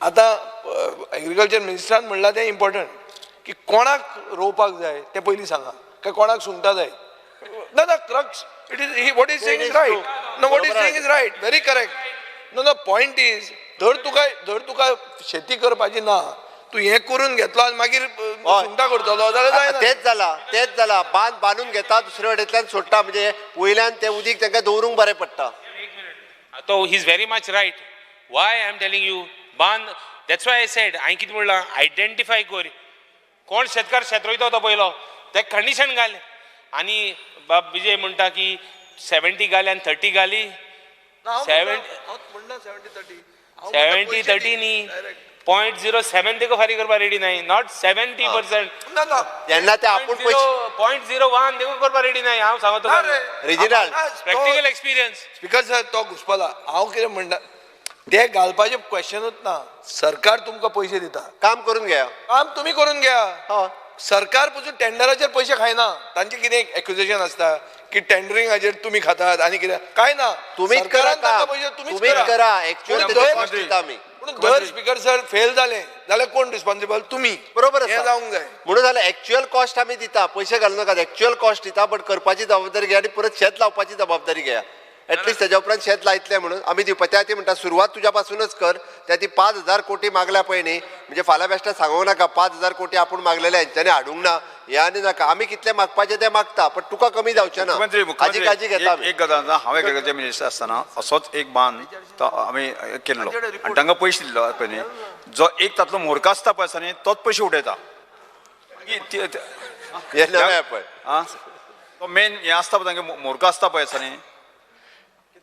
Speaker 5: आतां एग्रीकल्चर मिनिस्टरान म्हणलां तें इम्पॉर्टंट की कोणाक रोवपाक जाय तें पयलीं सांगा, काय कोणाक सुंगटां जाय. ना ना, crux it is what is saying is right. No, what is saying is right, very correct. No no, point is धर तुका शेती करपाची ना, तूं हें करून घेतलो आनी मागीर सुंगटां करतलो जाल्यार जायना.
Speaker 3: तेच जाला, तेच जाला, बांद बांदून घेता, दुसरे वटेंतल्यान सोडटा, म्हणजे वयल्यान तें उदीक तांकां दवरूंक बरें पडटा.
Speaker 6: तो he is very much right. Why I am telling you बांद, that's why I said हांवें कितें म्हणलां, आयडेंटिफाय कर कोण शेतकार शेत रोयता तो पयलो, तेका कंडिशन घाल. आनी बाब विजय म्हणटा की 70 घाली आनी 30 घाली, 70-30 न्ही, 0.07 देखो फारीक करपा रेडी नाही, not 70%.
Speaker 5: ना ना,
Speaker 3: जेन्ना ते आपूण पयशे
Speaker 6: 0.01 देखो करपा रेडी नाही. हांव सांगतो
Speaker 3: regional
Speaker 6: practical experience.
Speaker 5: Speaker sir, तो घुसपला. हांव कितें म्हणटा ते घालपाचें क्वेश्चनूच ना. सरकार तुमकां पयशे दिता,
Speaker 3: काम करून घ्या,
Speaker 5: काम तुमी करून घ्या. सरकार पसून टेंडराचेर पयशे खायना. तांचे कितें एक्युजेशन आसता की टेंडरिंगाचेर तुमी खातात आनी कितें, काय ना.
Speaker 3: तुमीच करा, तुमीच करा.
Speaker 5: पूण दर स्पीकर सर फेल जाले जाल्यार कोण रिस्पॉन्सिबल? तुमी.
Speaker 3: बरोबर,
Speaker 5: हें जावंक जाय.
Speaker 3: म्हणून जाल्यार एक्च्युअल कॉस्ट आमी दिता, पयशे घालू नाकात, एक्च्युअल कॉस्ट दिता, बट करपाची जबाबदारी घ्या आनी परत शेत लावपाची जबाबदारी घ्या. एटलिस्ट तेज्या उपरांत शेत लायतलें म्हणून आमी दिवपा. त्या ती म्हणटा सुरवात तुज्या पासूनच कर. त्या ती 5,000 कोटी मागल्या पळय न्ही, म्हणजे फाल्यां बेश्टा सांगूंक नाका 5,000 कोटी आपूण मागलेले हेंच्यांनी हाडूंक ना, हे आनी नाका. आमी कितले मागपाचे ते मागता, पण तुका कमी जावचें ना. हाजी काळजी घेता.
Speaker 10: एक गजाल, हांव एग्रीकल्चर मिनिस्टर आसतना असोच एक बांद तो आमी केल्लो आनी तांकां पयशे दिल्लो पळय न्ही, जो एक तातलो मोरका आसता पळय आसा न्ही, तोच पयशे उडयता.
Speaker 3: हे नवें पळय
Speaker 10: तो मेन हें आसता पळय, तांगे मोरका आसता पळय आसा न्ही,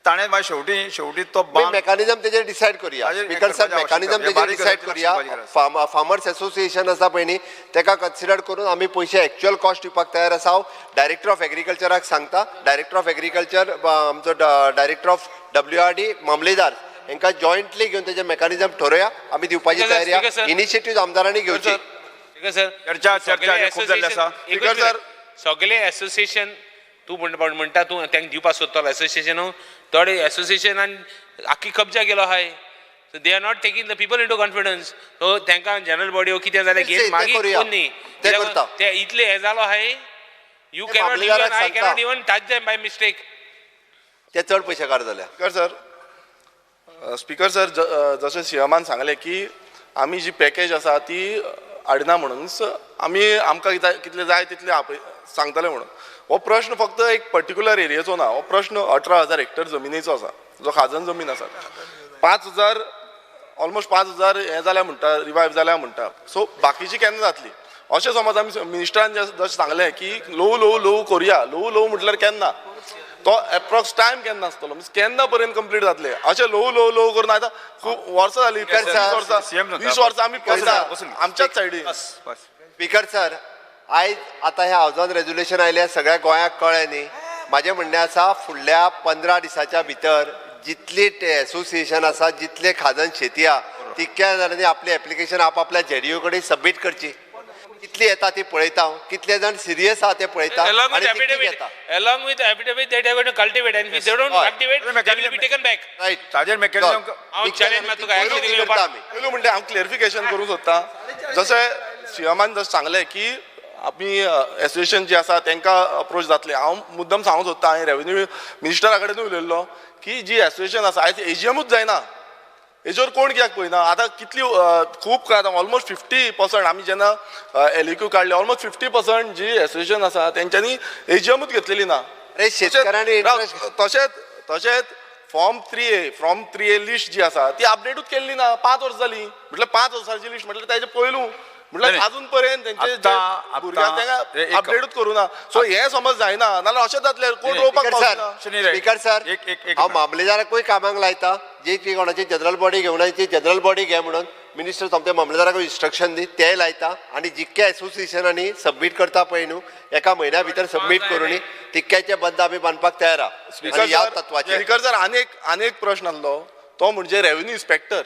Speaker 10: ताणें मागीर शेवटी शेवटी तो
Speaker 3: मेकॅनिझम तेजेर डिसायड करूया. स्पीकर साहेब, मेकॅनिझम तेजेर डिसायड करूया. फार्मर्स एसोसिएशन आसा पळय न्ही, तेका कन्सिडर करून आमी पयशे एक्च्युअल कॉस्ट दिवपाक तयार आसा. हांव डायरेक्टर ऑफ एग्रीकल्चराक सांगता, डायरेक्टर ऑफ एग्रीकल्चर आमचो डायरेक्टर ऑफ WRD मामलेदार हांकां जॉयंटली घेवन तेजें मेकॅनिझम ठरोवया. आमी दिवपाची तयारी आसा. इनिशिएटीव आमदारांनी घेवची.
Speaker 10: चर्चा चर्चा खूब जाल्ली आसा.
Speaker 6: सगळे एसोसिएशन तूं म्हणटा तूं तांकां दिवपाक सोदतलो एसोसिएशन, थोडे एसोसिएशनान आख्खी कब्जा केलो आहाय. So they are not taking the people into confidence. So तांकां जनरल बॉडी वो कितें जालें घेवन मागीर कोण न्ही ते इतले हें जालो आहाय. You cannot even, I cannot even touch them by mistake.
Speaker 3: ते चड पयशेकार जाले.
Speaker 1: स्पीकर सर, स्पीकर सर, जशें सीएमान सांगलें की आमी जी पॅकेज आसा ती हाडना म्हणून आमी आमकां कितले जाय तितले सांगतले म्हणून. हो प्रश्न फक्त एक पर्टिक्युलर एरियेचो ना, हो प्रश्न 18,000 हेक्टर जमिनीचो आसा, जो खाजन जमीन आसा. 5,000 ऑलमोस्ट 5,000 हें जाल्या म्हणटा, रिवायव जाल्या म्हणटा. सो बाकीची केन्ना जातली? अशें समज आमी मिनिस्टरान जशें सांगलें की ल्हवू ल्हवू ल्हवू करुया, ल्हवू ल्हवू म्हटल्यार केन्ना तो एप्रॉक्स टायम केन्ना आसतलो, मीन्स केन्ना पर्यंत कंप्लीट जातले? अशें ल्हवू ल्हवू ल्हवू करून आतां खूब वर्सां जालीं, 20 वर्सां आमी पळयता आमच्याच सायडीन.
Speaker 3: स्पीकर सर, आयज आतां हें हावजान रेजोल्युशन आयलें, सगळ्या गोंयाक कळ्ळें न्ही. म्हाजें म्हणणें आसा, फुडल्या 15 दिसाच्या भितर जितली एसोसिएशन आसा, जितले खाजन शेती आसा, तितक्या जाणांनी आपली एप्लिकेशन आपआपल्या जेडीओ कडेन सबमीट करची. कितली येता ती पळयता हांव, कितले जाण सिरियस आसा ते पळयता.
Speaker 6: Along with affidavit that they are going to cultivate, and if they don't cultivate, they will be taken back.
Speaker 3: Right.
Speaker 10: ताजेर मेकॅनिझम
Speaker 6: हांव चॅलेंज मारता तुका.
Speaker 1: पयलू म्हणटा हांव क्लॅरिफिकेशन करूंक सोदता. जशें सीएमान जशें सांगलें की आमी एसोसिएशन जी आसा तांकां अप्रोच जातले, हांव मुद्दम सांगूंक सोदता, हांवें रेवेन्यू मिनिस्टरा कडेनूय उलयल्लो की जी एसोसिएशन आसा आयज एजीएमूच जायना, हेजेर कोण कित्याक पळयना. आतां कितली खूब आतां ऑलमोस्ट 50% आमी जेन्ना LEQ काडले, ऑलमोस्ट 50% जी एसोसिएशन आसा तेंच्यांनी एजीएमूच घेतलेली ना. तशेंच तशेंच form 3A, form 3A list जी आसा ती अपडेटूच केल्ली ना. 5 वर्सां जालीं, म्हटल्यार 5 वर्सांची लिस्ट म्हटल्यार ताजे पयलू म्हटल्यार अजून पर्यंत तेंचे भुरग्यांक तांकां अपडेटूच करूं ना. सो हें समज जायना, नाजाल्यार अशें जातलें कोण रोवपाक पावना.
Speaker 3: स्पीकर सर, हांव मामलेदाराकूय कामाक लायता, जी ती कोणाची जनरल बॉडी घेवन ती जनरल बॉडी घे म्हणून मिनिस्टर सोमते मामलेदाराकूय इन्स्ट्रक्शन दी, तेय लायता. आनी जितक्या एसोसिएशनांनी सबमीट करता पळय न्हू, एका म्हयन्या भितर सबमीट करूनी तितक्याचे बंद आमी बांदपाक तयार आहा. ह्या तत्वाचेर
Speaker 1: स्पीकर सर, आनी एक प्रश्न आसलो तो म्हणजे revenue inspector.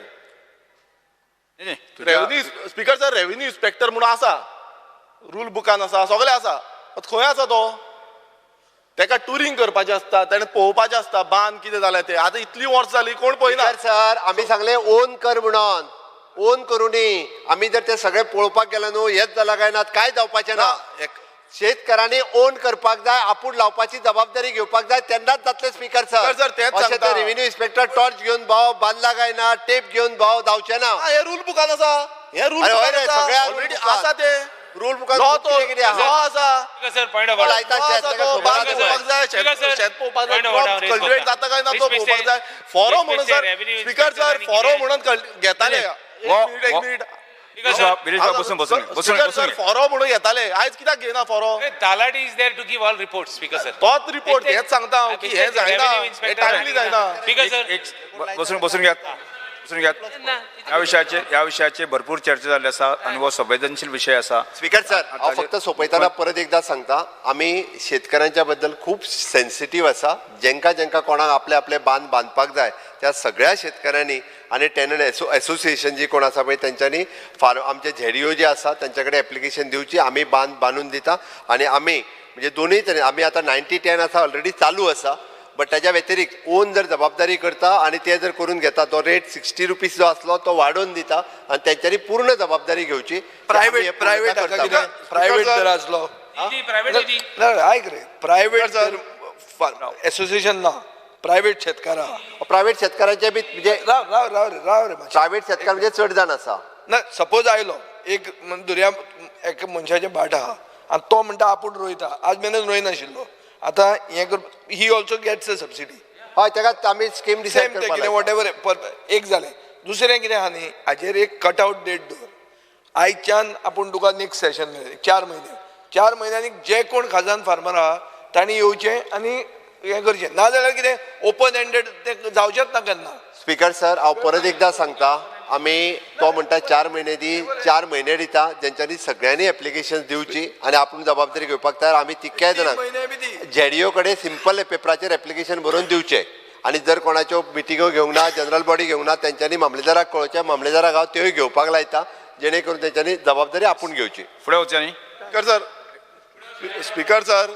Speaker 1: Revenue speaker sir, revenue inspector म्हणून आसा, रूल बुकान आसा, सगळें आसा, खंय आसा तो? तेका टुरींग करपाचें आसता, तेणें पळोवपाचें आसता बांद कितें जालें तें. आतां इतली वर्सां जालीं कोण पळयना.
Speaker 3: सर, आमी सांगलें ओन कर म्हणून, ओन करूनी. आमी जर ते सगळें पळोवपाक गेले न्हू, हेच जालां काय ना, कांय जावपाचें ना. शेतकारांनी ओन करपाक जाय, आपूण लावपाची जबाबदारी घेवपाक जाय, तेन्नाच जातलें. स्पीकर सर, अशें ते रेव्हेन्यू इन्स्पेक्टर टॉर्च घेवन भाव बांदला काय ना, टेप घेवन भाव धांवचे ना.
Speaker 1: हे रूल बुकान आसा, हे रूल ऑलरेडी आसा, ते
Speaker 3: रूल बुकान
Speaker 1: कल्टिवेट जाता काय ना तो पळोवपाक जाय. फोरो म्हणून सर, स्पीकर सर, फोरो म्हणून घेताले. एक मिनिट सर, फोरो म्हणून घेताले, आयज कित्याक घेयना फोरो?
Speaker 6: Talati is there to give all report. Speaker sir,
Speaker 1: तोच रिपोर्ट हेच सांगता हांव की हें जायना, हें टायमली जायना.
Speaker 6: स्पीकर सर,
Speaker 10: बसून बसून घेयात. बसून घेयात. ह्या विशयाचेर भरपूर चर्चा जाल्ली आसा आनी हो संवेदनशील विशय आसा.
Speaker 3: स्पीकर सर, हांव फक्त सोंपयतना परत एकदा सांगता, आमी शेतकऱ्यांच्या बद्दल खूब सेन्सिटीव आसा. जेंका जेंका कोणाक आपले आपले बांद बांदपाक जाय त्या सगळ्या शेतकऱ्यांनी आनी टेनंट एसोसिएशन जी कोण आसा पळय तेंच्यांनी फार आमचे झेडिओ जे आसा तेंच्या कडेन एप्लिकेशन दिवची. आमी बांद बांदून दिता आनी आमी म्हणजे दोनूय तरेन आमी आतां 90-10 आसा ऑलरेडी चालू आसा, बट ताज्या व्यतिरिक्त ओन जर जबाबदारी करता आनी ते जर करून घेता तो रेट 60 रुपीज जो आसलो तो वाडोवन दिता आनी तेंच्यांनी पूर्ण जबाबदारी घेवची.
Speaker 5: प्रायव्हेट प्रायव्हेट प्रायव्हेट जर आसलो आयक रे, प्रायव्हेट जर एसोसिएशन ना, प्रायव्हेट शेतकारां,
Speaker 3: प्रायव्हेट शेतकारांचे बी म्हणजे
Speaker 5: राव राव राव रे राव रे,
Speaker 3: प्रायव्हेट शेतकार म्हणजे चड जाण आसा
Speaker 5: ना. सपोज आयलो एक दर्या एका मनशाचें भाट आहा आनी तो म्हणटा आपूण रोयता, आज मेरेन रोयनाशिल्लो, आतां हें कर, he also gets a subsidy.
Speaker 3: हय, ताका आमी स्कीम डिसायड
Speaker 5: करपाक कितें what ever एक जालें. दुसरें कितें आहा न्ही, हाजेर एक कट आवट डेट दवर, आयच्यान आपूण तुका नेक्स्ट सेशन मेळ्ळें 4 म्हयने, 4 म्हयन्यांनी जे कोण खाजन फार्मर आहा तांणी येवचें आनी हें करचें, नाजाल्यार कितें ओपन एंडेड तें जावचेंच ना केन्ना.
Speaker 3: स्पीकर सर, हांव परत एकदां सांगता, आमी तो म्हणटा 4 म्हयने दी, 4 म्हयने दिता, जेंच्यांनी सगळ्यांनी एप्लिकेशन दिवची आनी आपूण जबाबदारी घेवपाक तयार. आमी तितक्याय जाणांक झेडिओ कडेन सिंपल पेपराचेर एप्लिकेशन बरोवन दिवचें आनी जर कोणाच्यो मिटिंगो घेवंक ना, जनरल बॉडी घेवंक ना, तेंच्यांनी मामलेदाराक कळोवचें, मामलेदाराक हांव त्योय घेवपाक लायता, जेणे करून तेंच्यांनी जबाबदारी आपूण घेवची.
Speaker 10: फुडें वचचें न्ही.
Speaker 1: Speaker sir, speaker sir,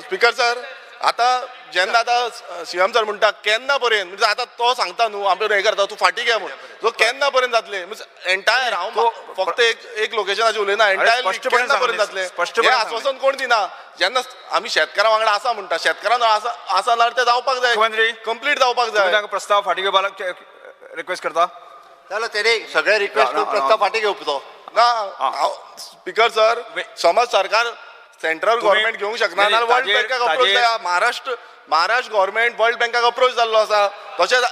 Speaker 1: speaker sir, आतां जेन्ना आतां सीएम सर म्हणटा केन्ना पर्यंत, म्हणजे आतां तो सांगता न्हू आमी हें करता तूं फाटीं घे म्हूण, सो केन्ना पर्यंत जातलें? म्हणजे एंटायर हांव फक्त एक लोकेशनाचेर उलयना, एंटायर केन्ना पर्यंत जातलें हें आश्वासन कोण दिना. जेन्ना आमी शेतकारां वांगडा आसा म्हणटा, शेतकारां आसा जाल्यार तें जावपाक जाय, कंप्लीट जावपाक जाय.
Speaker 10: प्रस्ताव फाटीं घेवपाक रिक्वेस्ट करता
Speaker 3: जाल्यार तेणी सगळे रिक्वेस्ट करून प्रस्ताव फाटीं घेवचो
Speaker 1: ना. स्पीकर सर, समज सरकार सेंट्रल गव्हर्नमेंट घेवंक शकना जाल्यार वर्ल्ड बँकाक अप्रोच जाय. महाराष्ट्र गव्हर्नमेंट वर्ल्ड बँकाक अप्रोच जाल्लो आसा, तशेंच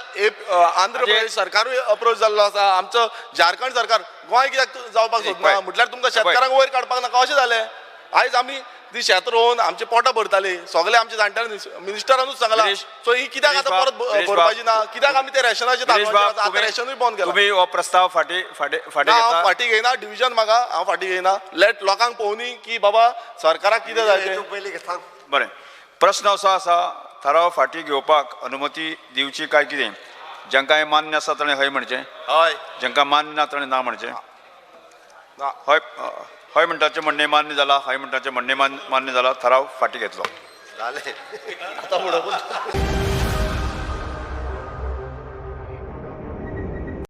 Speaker 1: आंध्र प्रदेश सरकारूय अप्रोच जाल्लो आसा, आमचो झारखंड सरकार. गोंय कित्याक जावपाक सोदना? म्हटल्यार तुमकां शेतकारांक वयर काडपाक नाका अशें जालें. आयज आमी ती शेत रोवन आमचे पोटां भरताली, सगळे आमचे जाणट्यांनी मिनिस्टरानूच सांगला. सो ही कित्याक आतां परत भरपाची ना? कित्याक आमी ते रेशनाचे आतां रेशनूय बंद केलां.
Speaker 10: तुमी हो प्रस्ताव फाटीं फाटीं फाटीं
Speaker 1: हांव फाटीं घेयना, डिविजन म्हाका हांव फाटीं घेयना. लेट लोकांक पळोवनी की बाबा सरकाराक कितें जाय तें.
Speaker 10: बरें, प्रस्न असो आसा, थाराव फाटीं घेवपाक अनुमती दिवची काय कितें? जांकां हें मान्य आसा ताणें हय म्हणचें,
Speaker 3: हय,
Speaker 10: जांकां मान्य ना ताणें ना म्हणचें. हय हय म्हणटाचें म्हणणें मान्य जाला, हय म्हणटाचें म्हणणें मान्य जाला, थाराव फाटीं घेतलो.
Speaker 3: जालें आतां.